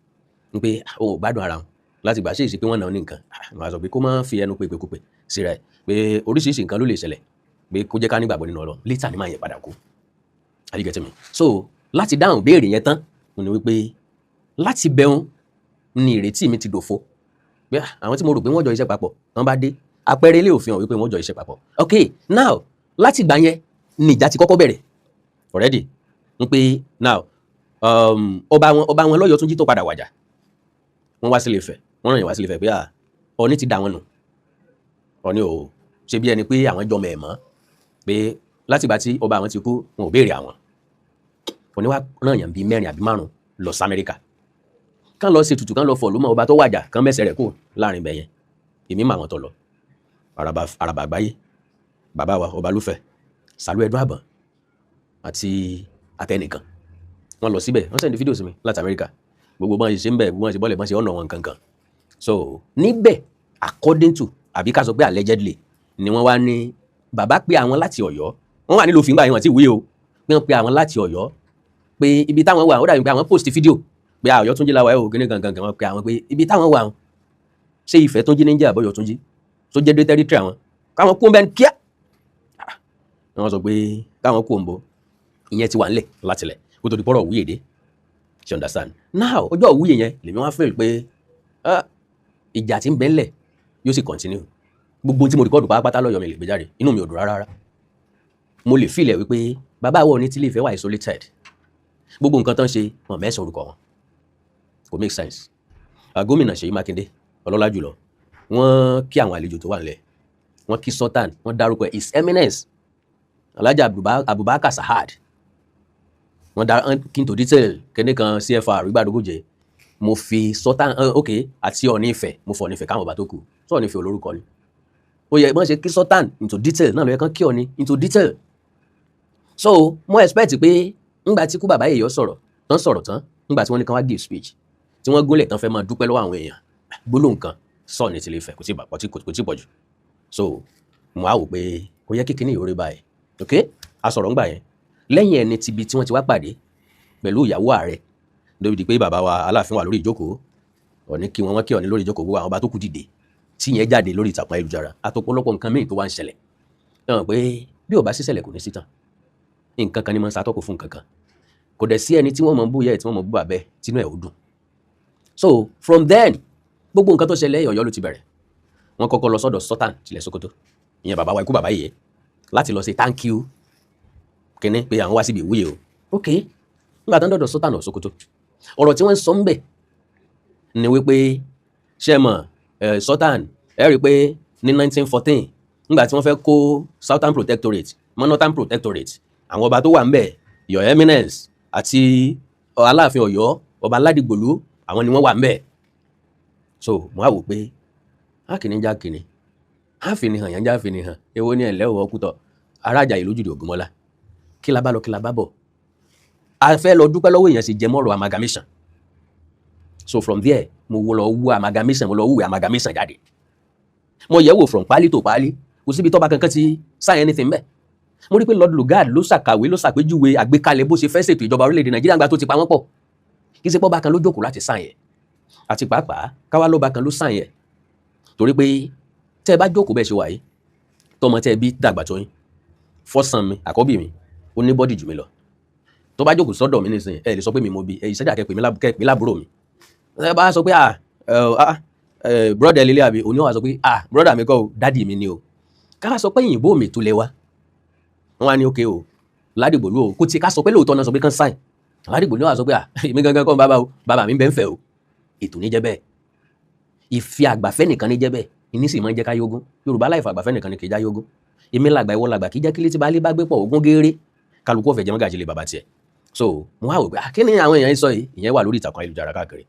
ń pé òun ò gbádùn ara òun láti gbà ṣe ìṣe pé wọ́n náà ní nǹkan. Màá sọ pé kó má fi ẹnu pé pé sí rẹ̀, pé oríṣiríṣi nǹkan ló lè ṣẹlẹ̀, pé kó jẹ́ ká nígbàgbọ́ nínú Ọlọ́run. Later ni máa yẹn padà kú. Are you getting me? So láti dáhùn béèrè yẹn tán, mo ní wípé láti bẹ̀rùn ni ìrètí mi ti dòfo, pé àwọn tí mo rò pé wọ́n jọ iṣẹ́ papọ̀ wọ́n bá dé, àpẹẹrẹ ilé òfin hàn wípé wọ́n jọ iṣẹ́ papọ̀. Ok, now láti ìgbà yẹn ni ìjà ti kọ́kọ́ bẹ̀rẹ̀ already, ń pé now ọba wọn lọ́yọ̀ọ́ Túnjí tó padà wàjà, wọ́n wá sílé Ifẹ̀, wọ́n ràn yín wá sílé Ifẹ̀ pé Ọọ̀ni ti dà wọ́n nù. Ọọ̀ni ò ṣe bí ẹni pé àwọn jọmọ ẹ̀ mọ́, pé látìgbà tí ọba àwọn ti kú, wọn ò béèrè àwọn. Ọọ̀ni wá ràn yàn bíi mẹ́rin àbí márùn lọ sí Amẹ́ríkà, kán lọ ṣe tutù, kán lọ fọ̀ ló mọ ọba tó wàjà, kán mẹ́sẹ̀ rẹ̀ kù láàrin ibẹ̀ yẹn. Èmi mà wọ́n tó lọ àràbà àràbà àgbáyé, bàbá wa ọba lúfẹ̀ sàlú ẹdún àbọ̀n àti àtẹnìkan. Wọ́n lọ síbẹ̀, wọ́n send fídíò sí mi láti Amẹ́ríkà, gbogbo bọ́n ṣe ń bẹ̀, bọ́n ṣe bọ́lẹ̀, bọ́n ṣe ọ̀nà wọn kankan. So níbẹ̀, according to, àbí ká sọ pé allegedly, ni wọ́n wá ní bàbá pé àwọn láti Ọ̀yọ́, wọ́n wà nílùú fìgbà yẹn, wọ́n ti wí o pé wọ́n pe àwọn láti Ọ̀yọ́, pé ibi táwọn wà, ó dàbí pé àwọn post fídíò pé Ọ̀yọ́ Túnjí la wà ẹ̀ o, kíní gangan gan. Wọ́n pe àwọn pé ibi táwọn wà, ṣé Ifẹ̀ Túnjí ní jẹ́ àbọ̀yọ̀ Túnjí tó jẹ́ dé territory àwọn, káwọn kú bẹ́ẹ̀ kíá. Wọ́n sọ pé káwọn kú òǹbọ̀. Ìyẹn ti wà ńlẹ̀ látilẹ̀ kó tó di pọ́rọ̀ òwúyè dé. You understand? Now ọjọ́ òwúyè yẹn lèmi wá feel pé ìjà tí ń bẹ ńlẹ̀ yóò sì continue. Gbogbo tí mo record pátápátá lọ́yọ̀ mi lè gbé jáde, inú mi ò dùn rárá. Mo lè feel ẹ̀ wípé bàbá àwọn ní tí Ilé Ifẹ̀ wà isolated. Gbogbo nǹkan tán ṣe, wọn mẹ́sàn orúkọ wọn, kò make sense. Gómìnà Ṣèyí Mákindé, ọlọ́lá jùlọ, wọ́n kí àwọn àlejò tó wà nílẹ̀, wọ́n kí Sultan, wọ́n dárúkọ His Eminence Alhaji Abubakar Sahad, wọ́n dá kí n tó detail kíní kan CFR Ìgbàdógójẹ. Mo fi Sultan, ok, àti Ọọ̀ni Ifẹ̀, mo fọ Ọọ̀ni Ifẹ̀ káwọn ọba tó kù sọ Ọọ̀ni Ifẹ̀ olórúkọ ni. Ó yẹ bọ́n ṣe kí Sultan into detail náà ló yẹ kán kí Ọọ̀ni into detail. So mo expect pé ńgbà tí kú bàbá yèyọ sọ̀rọ̀ tán, sọ̀rọ̀ tán, ńgbà tí wọ́n ní kán wá give speech, tí wọ́n gúnlẹ̀ tán, fẹ́ máa dúpẹ́ lọ́wọ́ àwọn èèyàn, gbólóhùn kan sọ ní tilé Ifẹ̀ kò tí pọ̀ jù. So mo á wò pé kò yẹ kíkiní ìhórí báyìí. Ok, a sọ̀rọ̀ ńgbà yẹn. Lẹ́yìn ẹni tibi tí wọ́n ti wá pàdé pẹ̀lú ìyàwó ààrẹ, lórí di pé bàbá wa Aláàfin wà lórí ìjókòó, Ọọ̀ni kí wọn, wọ́n kí Ọọ̀ni lórí ìjókòó, gbogbo àwọn ọba tó kù dìde, tí yẹn jáde lórí ìtàkùn ayélujára àtọ̀pọ̀lọpọ̀ nǹkan míì tó wá ń ṣẹlẹ̀. Ẹ mọ̀ pé bí ò bá sí ṣẹlẹ̀, kò ní sí tàn. Nǹkan kan ní máa ń ṣàtọ́kù fún nǹkan kan. Kò dẹ̀ sí ẹni tí wọ́n mọ̀ ń bú yẹ, tí wọ́n mọ̀ ń bú bàbẹ́, tínú ẹ̀ ó dùn. So from then, gbogbo nǹkan tó ṣẹlẹ̀, Ọ̀yọ́ ló ti bẹ̀rẹ̀. Wọ́n kọ́kọ́ lọ sọ́dọ̀ Sultan tilẹ̀ Sokoto, ìyẹn bàbá wa ikú bàbá yìí, láti lọ ṣe thank you kíní pé àwọn wá síbi ìwúyè o. Ok, nígbà tó ń dọ̀dọ̀ Sultan of Sokoto, ọ̀rọ̀ tí wọ́n ń sọ ń bẹ̀ ni wípé, ṣe mọ̀ ẹ̀ Sultan, ẹ rí i pé ní 1914, nígbà tí wọ́n fẹ́ kó Southern Protectorate mọ́ Northern Protectorate, àwọn ọba tó wà ńbẹ̀, Your Eminence àti Aláàfin Ọ̀yọ́, ọba Aládìgbòlú, àwọn ni wọ́n wà ńbẹ̀. So mo á wò pé á kìíní já kìíní á fi ni hàn yẹn já fi ni hàn. Èwo ni ẹ̀lẹ́ òwò ọkùtọ̀ arájà ìlú jùdì Ògúnmọ́lá? Kí la bá lọ, kí la bá bọ̀? A fẹ́ lọ dúpẹ́ lọ́wọ́ èèyàn sì jẹ mọ́rọ̀ amalgamation. So from there, mo wo lọ wú amalgamation, mo lọ wúwe amalgamation jáde, mo yẹ̀ wò from pálí to pálí, kò síbi tọ́ba kankan ti sign anything bẹ́ẹ̀. Mo rí pé Lord Lugard ló ṣàkàwé, ló ṣàpèjúwe àgbékalẹ̀ bó ṣe fẹ́ ṣètò ìjọba orílẹ̀-èdè Nàìjíríà ńgbà tó ti pa wọ́n pọ̀. Kì í ṣe pọ́ba kan ló jókòó láti sign ẹ̀. Àti pàápàá, káwá lọ́ba kan ló sign ẹ̀, torí pé tẹ́ ẹ bá jókòó bẹ́ẹ̀ ṣe wà yìí, tọmọ tẹ́ ẹ bí dàgbà tó yín, fọ́sàn mi, àkọ́bí mi, ó ní body jù mí lọ, tó bá jókòó sọ́dọ̀ mi nísìnyí, ẹ lè sọ pé mi mo bí ẹ ìṣẹ́jà, kẹ́ pè mí kẹ́ pè lábúrò mi. Ẹ bá sọ pé ah ah brother lílé àbí òní, wà sọ pé ah, brother mi kọ́ o, daddy mi ni o. Ká sọ pé òyìnbó mi tó lẹ wá, wọn wá ní ok o, Ládìgbòlú o, kò tí ká sọ pé lóòótọ́ náà sọ pé kán sign, Ládìgbòlú wà sọ pé ah, èmi gangan kọ́ bàbá o, bàbá mi bẹ́ẹ̀ ń fẹ́ o. Ètò ní jẹ́ bẹ́ẹ̀, ìfi àgbàfẹ́ nìkan ní jẹ́ bẹ́ẹ̀, ìní sì máa ń jẹ́ ká yógún. Yorùbá láìfọ àgbàfẹ́ nìkan ni kì í já yógún. Èmi làgbà, ìwọ làgbà, kì í jẹ́ kí létí bá lé bá gbé pọ̀ ogún gééré, kálukú ọ̀fẹ́ jẹ́ mọ́gàjì lé bàbá tiẹ̀. So mo wá wò pé ah, kí ni àwọn èèyàn sọ yìí? Ìyẹn wà lórí ìtàkùn ayélujára káàkiri.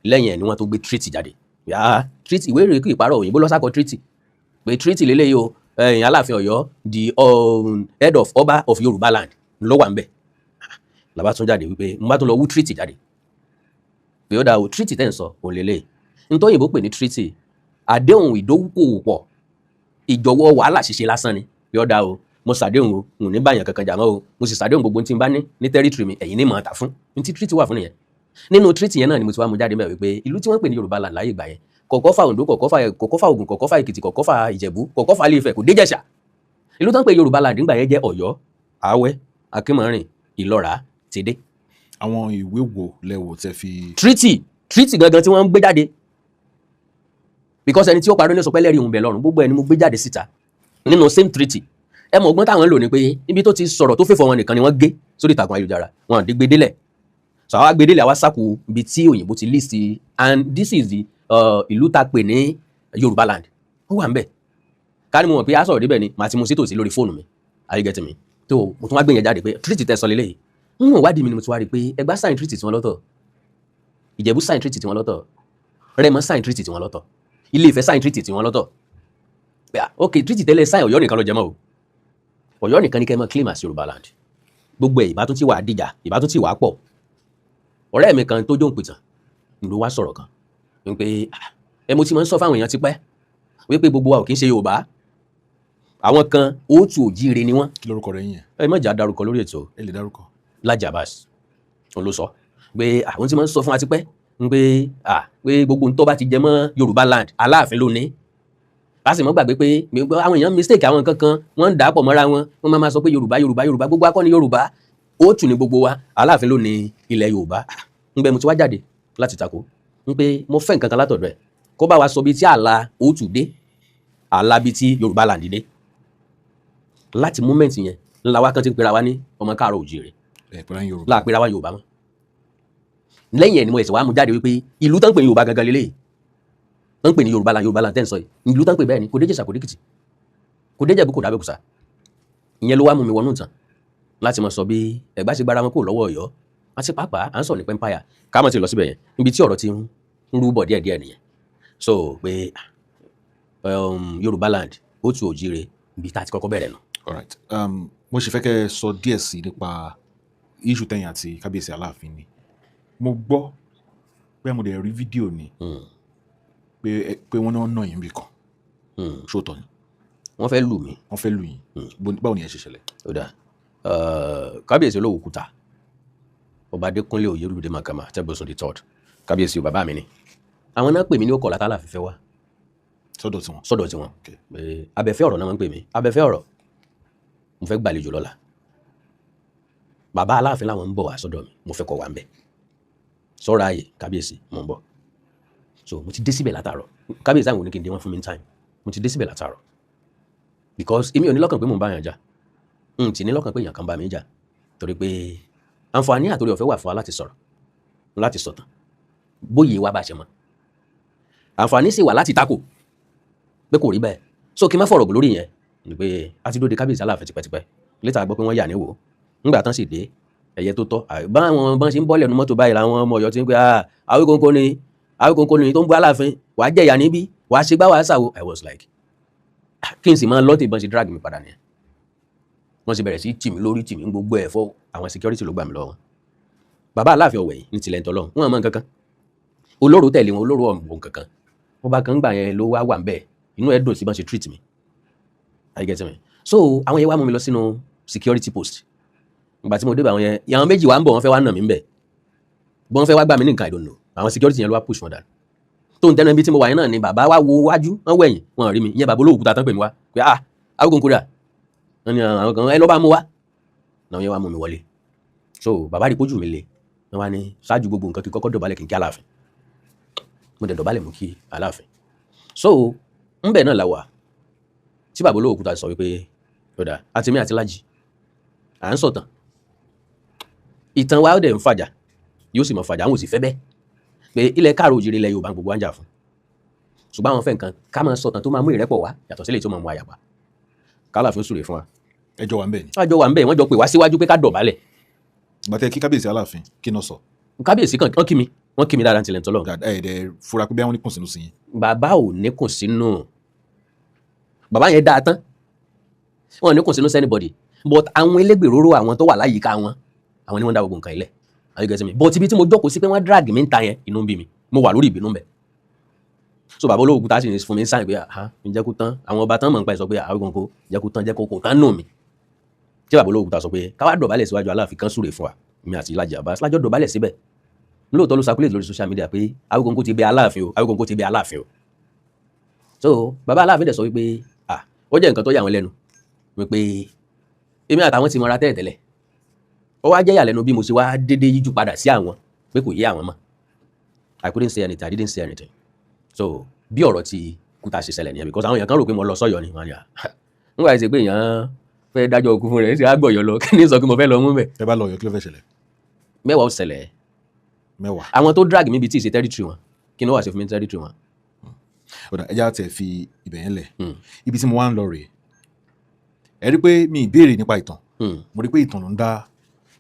Lẹ́yìn ẹ̀ ni wọ́n tó gbé treaty jáde. Yà treaty, ìwé ìrèkú ìparọ́, òyìnbó lọ́sàkọ treaty pé treaty lélẹ́yìí o. Ẹ̀yìn Aláàfin Ọ̀yọ́, the head of ọba of Yorùbá land, ló wà ń bẹ̀. Làbá tún jáde wípé mo bá tún lọ wú treaty jáde pé ó dáa o, treaty tẹ́ ń sọ òun lélẹ̀. Nítorí òyìnbó pè ní treaty, àdéhùn ìdókòwòpọ̀, ìjọwọ́ wàhálà ṣíṣe lásán ni. Pé ó dáa o, mo ṣàdéhùn o, n ò ní báyàn kankan jà mọ́ o, mo sì ṣàdéhùn gbogbo tí n bá ní ní territory mi, ẹ̀yin ní mọ̀ ọ́n tà fún. Ní tí treaty wà fún nìyẹn. Nínú treaty yẹn náà ni mo ti wá mú jáde mẹ́rin wípé ìlú tí wọ́n pè ní Yorùbá land láyé ìgbà yẹn, kọ̀kọ́ fa Oǹdó, kọ̀kọ́ fa Ògùn, kọ̀kọ́ fa Èkìtì, kọ̀kọ́ fa Ìjẹ̀bú, kọ̀kọ́ fa Ilé-Ifẹ̀, kò dé Ìjẹ̀ṣà. Ìlú tó ń pè Yorùbá land nígbà yẹn jẹ́ Ọ̀yọ́, Àwẹ́, Akínmọ̀rìn, Ìlọ́ra, Tèdè. Àwọn ìwé wo lẹ wò tẹ́ fi? Treaty gangan tí wọ́n ń gbé jáde, because ẹni tí ó parí ní sọ pé lẹ́rìí òun bẹ̀ lọ́rùn, gbogbo ẹni mo gbé jáde síta nínú same treaty. Ẹ mọ̀ ọgbọ́n táwọn ń lò ní pé ibi tó ti sọ̀rọ̀ tó fẹ́fọ̀ wọn nìkan ni wọ́n gé sórí ìtàkùn ayélujára, wọn à dé gbé délẹ̀. So àwa gbé délẹ̀, àwa sáku ibi tí òyìnbó ti list, and this is the ìlú tá a pè ní Yorùbá land, ó wà ń bẹ̀. Ká ní mo mọ̀ pé a sọ̀rọ̀ débẹ̀ ni, màá ti mú sí tòsí lórí fóònù mi. Are you getting me? Tó mo tún wá gbé yẹn jáde pé treaty tẹ́ sọ lélẹ́yìí, ń wọ̀n wádìí mi ni mo ti wá rí i pé Ẹ̀gbá sign treaty tiwọn lọ́tọ̀, Ìjẹ̀bú sign treaty tiwọn lọ́tọ̀, Rẹ́mọ sign treaty tiwọn lọ́tọ̀, Ilé Ifẹ̀ sign treaty tiwọn lọ́tọ̀. Pé ah, ok, treaty tẹ́lẹ̀ sign, Ọ̀yọ́ nìkan ló jẹ mọ́ o, Ọ̀yọ́ nìkan ní kẹ́ ẹ mọ́ claim as Yorùbá land. Gbogbo ẹ̀ ìbá tún ti wà á dìjà, ìbá tún ti wà á pọ̀. Ọ̀rẹ́ mi kan tó jó ń pìtàn ló wá sọ̀rọ̀ kan wípé ah, ẹ mo ti máa ń sọ fáwọn èèyàn tipẹ́ wípé gbogbo wa ò kí ń ṣe Yorùbá, àwọn kan òótù òjíire ni wọ́n. Kí lorúkọ rẹ̀ yín yẹn? Ẹ má jà dárúkọ lórí ètò. Ẹ lè dárúkọ. Laji Abbas, òun ló sọ pé àwọn tí máa ń sọ fún wa tipẹ́ ń pé ah, pé gbogbo ń tó bá ti jẹ mọ́ Yorùbá land, Aláàfin ló ní. A sì mọ́ gbàgbé pé àwọn èèyàn mistake àwọn nǹkan kan, wọ́n ń dà á pọ̀ mọ́ra wọn, wọ́n máa ma sọ pé Yorùbá, Yorùbá, Yorùbá. Gbogbo akọ́ni Yorùbá, òótù ni gbogbo wa, Aláàfin ló ní ilẹ̀ Yorùbá. Ń bẹ mo ti wá jáde láti takò ń pé mo fẹ́ nǹkan kan látọ̀dọ̀ ẹ̀, kó bá wa sọ bí tí ààlà òótù dé, ààlà bí tí Yorùbá land dé. Láti moment yẹn ńlá wa kan ti ń pera wa ní ọmọ káàárọ̀ òjíire. Ẹ pẹ̀lú Yorùbá. Láàpẹ̀ra wa Yorùbá mọ́. Lẹ́yìn ẹ̀ ni mo ẹ̀sẹ̀ wàá mú jáde wípé ìlú tán pè ní Yorùbá gangan lélẹ́yìí, tán pè ní Yorùbá la, Yorùbá la tẹ́ ń sọ yìí, ìlú tán pè bẹ́ẹ̀ ni. Kò dé Jẹ̀ṣà, kò dé Èkìtì, kò dé Jẹ̀bú, kò dábẹ́kúta. Ìyẹn ló wá mú mi wọnú ìtàn láti mọ̀ sọ bí Ẹ̀gbá ṣe gbára wọn kúrò lọ́wọ́ Ọ̀yọ́, àti pàápàá à ń sọ̀rọ̀ nípa empire. Ká mọ̀ ti lọ síbẹ̀ yẹn, níbi tí ọ̀rọ̀ ti ń rú bọ̀ díẹ̀díẹ̀ nìyẹn. So pé Yorùbá land ó tu òjíire, ibi tá a ti kọ́kọ́ bẹ̀rẹ̀ nù. Alright, mo ṣe fẹ́ kẹ́ ẹ sọ díẹ̀ sí i nípa issue tẹ̀yìn àti kábíyèsí Aláàfin ni. Mo gbọ́ pé mo dẹ̀ rí fídíò ni pé wọ́n náà nà yín bì kan. Ṣóòtọ́ ni? Wọ́n fẹ́ lù mí. Wọ́n fẹ́ lù yín? Báwo ni ẹ ṣe ṣẹlẹ̀? Ó dáa. Kábíyèsí Olówu Kúta, Ọba Adékúnlé Oyèrúdé Màkàmá Tẹ́gbọ̀sùn the third, kábíyèsí o, bàbá mi ni. Àwọn náà pè mí ní ọkọ̀ látàlá fífẹ́ wá sọ́dọ̀ tiwọn? Sọ́dọ̀ tiwọn. Pé abẹ́fẹ́ ọ̀rọ̀ náà máa ń pè mí, abẹ́fẹ́ ọ̀rọ̀, mo fẹ́ gbàlejò lọ́la, bàbá Aláàfin làwọn ń bọ̀ wá sọ́dọ̀ mi, mo fẹ́ kọ́ wà ń bẹ̀ sọ́ra ààyè. Kábíyèsí, mo ń bọ̀. So mo ti dé síbẹ̀ látàárọ̀. Kábíyèsí àwọn oníkìndé wọn fún mi ní time. Mo ti dé síbẹ̀ látàárọ̀ because èmi ò ní lọ́kàn pé mò ń bá yàn jà, n tì ní lọ́kàn pé èèyàn kan bá mi jà, torí pé àǹfààní àtòrí ọ̀fẹ́ wà fún wa láti sọ̀rọ̀, láti sọ̀tàn bóyè wa bá ṣe mọ̀. Àǹfààní sì wà láti takò pé kò rí bẹ́ẹ̀. So kí n má fọ̀rọ̀ gùn lórí yẹn ni pé a ti dóde kábíyèsí Aláàfin tipẹ́tipẹ́. Létà gbọ́ pé wọ́n yà ní wò ńgbà tán sì dé, ẹ̀yẹ tó tọ́ báwọn bọ́n ṣe ń bọ́lẹ̀ nu mọ́tò báyìí làwọn ọmọ Ọ̀yọ́ ti ń pè ah, Awíkonko ni, Awíkonko ni tó ń bú Aláàfin, wàá jẹ̀yà níbí, wàá ṣe gbá, wàá ṣàwo. I was like, ah, kí n sì máa lọ́tì. Bọ́n ṣe drag mi padà nìyẹn. Wọ́n sì bẹ̀rẹ̀ sí tì mí lórí, tì mí gbogbo ẹ̀ fọ́. Àwọn security ló gbà mí lọ́wọ́. Bàbá Aláàfin ọ̀wẹ̀yìn ní tilẹ̀ ń tọ́lọ́ wọn mọ̀ nǹkan kan. Olóró tẹ̀lé wọn, olóró ọ̀mọ̀ nǹkan kan. Ọba kan gbà yẹn ló wá wà ń bẹ̀, inú ẹ̀ dùn sí bọ́n ṣe treat me. Are you getting me? So àwọn yẹn wá mú mi lọ sínú security post. Ìgbà tí mo débẹ̀, àwọn yẹn, àwọn méjì wá ń bọ̀, wọ́n fẹ́ wá nà mí ń bẹ̀, bọ́n fẹ́ wá gbà mí ní nǹkan, I don't know. Àwọn security yẹn ló wá push wọn dànù. Tó ń tẹnu ibi tí mo wà yẹn náà ni bàbá wa wo wájú, wọ́n wẹ̀yìn, wọn rí mi. Ìyẹn bàbá Olówu Kúta tán pè mí wá pé ah, Awíkonko dà? Wọ́n ní àwọn kan ẹ lọ́ bá mú wá náà. Yẹn wá mú mi wọlé. So bàbá rí pójú mi le, wọ́n wá ní ṣáájú gbogbo nǹkan, kí kọ́kọ́ dọ̀bálẹ̀ kí n kí Aláàfin. Mo dẹ̀ dọ̀bálẹ̀, mú kí Aláàfin. So ńbẹ̀ náà la wà tí bàbá Olówu Kúta sọ wípé ó dáa, àti mi àti Lájì à ń sọ̀tàn, ìtàn wa ó dẹ̀ ń fàjà, yóò sì mọ̀ fàjà. Àwọn ò sì fẹ́ bẹ́ẹ̀ pé ilẹ̀ káàró òjìrì, ilẹ̀ Yorùbá gbogbo wa ń jà fún, ṣùgbọ́n àwọn fẹ́ nǹkan ká máa sọ̀tàn tó máa mú ìrẹ́pọ̀ wá, yàtọ̀ sílẹ̀ tó máa mú àyàpá. Kálàfin súre fún wa. Ẹjọ́ wà ń bẹ̀ ni? Àjọ wà ń bẹ̀, wọ́n jọ pè wá síwájú pé ká dọ̀bálẹ̀. Ìgbà tẹ́ kí kábíyèsí Aláàfin, kí náà sọ? Kábíyèsí kan, wọ́n kí mi, wọ́n kí mi dáadáa tilẹ̀ ń tọ́lọ́. Ẹ ẹ̀ dẹ̀ fura pé bí wọ́n ní kùn sínú sí yín? Bàbá ò ní kùn sínú. Bàbá yẹn dáa tán, wọn ò ní kùn sínú anybody, but àwọn elégbèróró, àwọn tó wà láyìíká wọn, àwọn ni wọ́n dá gbogbo nǹkan ilẹ̀. Are you getting me? But ibi tí mo jókòó sí pé wọ́n drag mi ń ta yẹn, inú ń bí mi, mo wà lórí ìbínú mbẹ̀. So bàbá Olówu Kúta sì ní fún mi sáyìn pé ah, ǹjẹ́ kó tán. Àwọn ọba tán mọ̀ nípa ẹ̀ sọ pé Awíkonko, jẹ́ kó tán, jẹ́ kó kó tán nù mí. Tí bàbá Olówu Kúta sọ pé káwá dọ̀bálẹ̀ síwájú Aláàfin kan súre fún wa, mi àti Lájí Abbas lájọ́ dọ̀bálẹ̀ síbẹ̀. Lóòótọ́ ló circulate lórí social media pé Awíkonko ti bẹ Aláàfin o, Awíkonko ti bẹ Aláàfin o. So bàbá Aláàfin dẹ̀ sọ wípé ah, ó jẹ́ nǹkan tó yà wọ́n lẹ́nu wípé èmi àtàwọn ti mọra tẹ́lẹ̀tẹ́lẹ̀, ó wá jẹ́ ìyàlẹ́nu bí mo ṣe wá dédé yíjú padà sí àwọn, pé kò yé àwọn mọ́. I couldn't say anything, I didn't say anything. So bí ọ̀rọ̀ ti Kúta ṣe ṣẹlẹ̀ nìyẹn, because àwọn èèyàn kan rò pé mo lọ sọ́yọ́ ni. Wọ́n ní à nígbà tí ṣe pé èèyàn fẹ́ dájọ́ ikú fún rẹ̀ ṣe á gbọ̀yọ̀ lọ, kí ni sọ pé mo fẹ́ lọ mú bẹ̀. Ẹ bá lọ Ọ̀yọ́, kí ló fẹ́ ṣẹlẹ̀? Mẹ́wàá ó ṣẹlẹ̀. Mẹ́wàá. Àwọn tó drag mi bíi tí ì ṣe territory wọn, kí ni wọ́n wá ṣe fún mi ní territory wọn? Ó dà, ẹ já tẹ̀ fi ibẹ̀ yẹn lẹ̀. Ibi tí mo wá ń lọ rèé. Ẹ rí pé mi ì béèrè nípa ìtàn. Mo rí pé ìtàn ló ń dá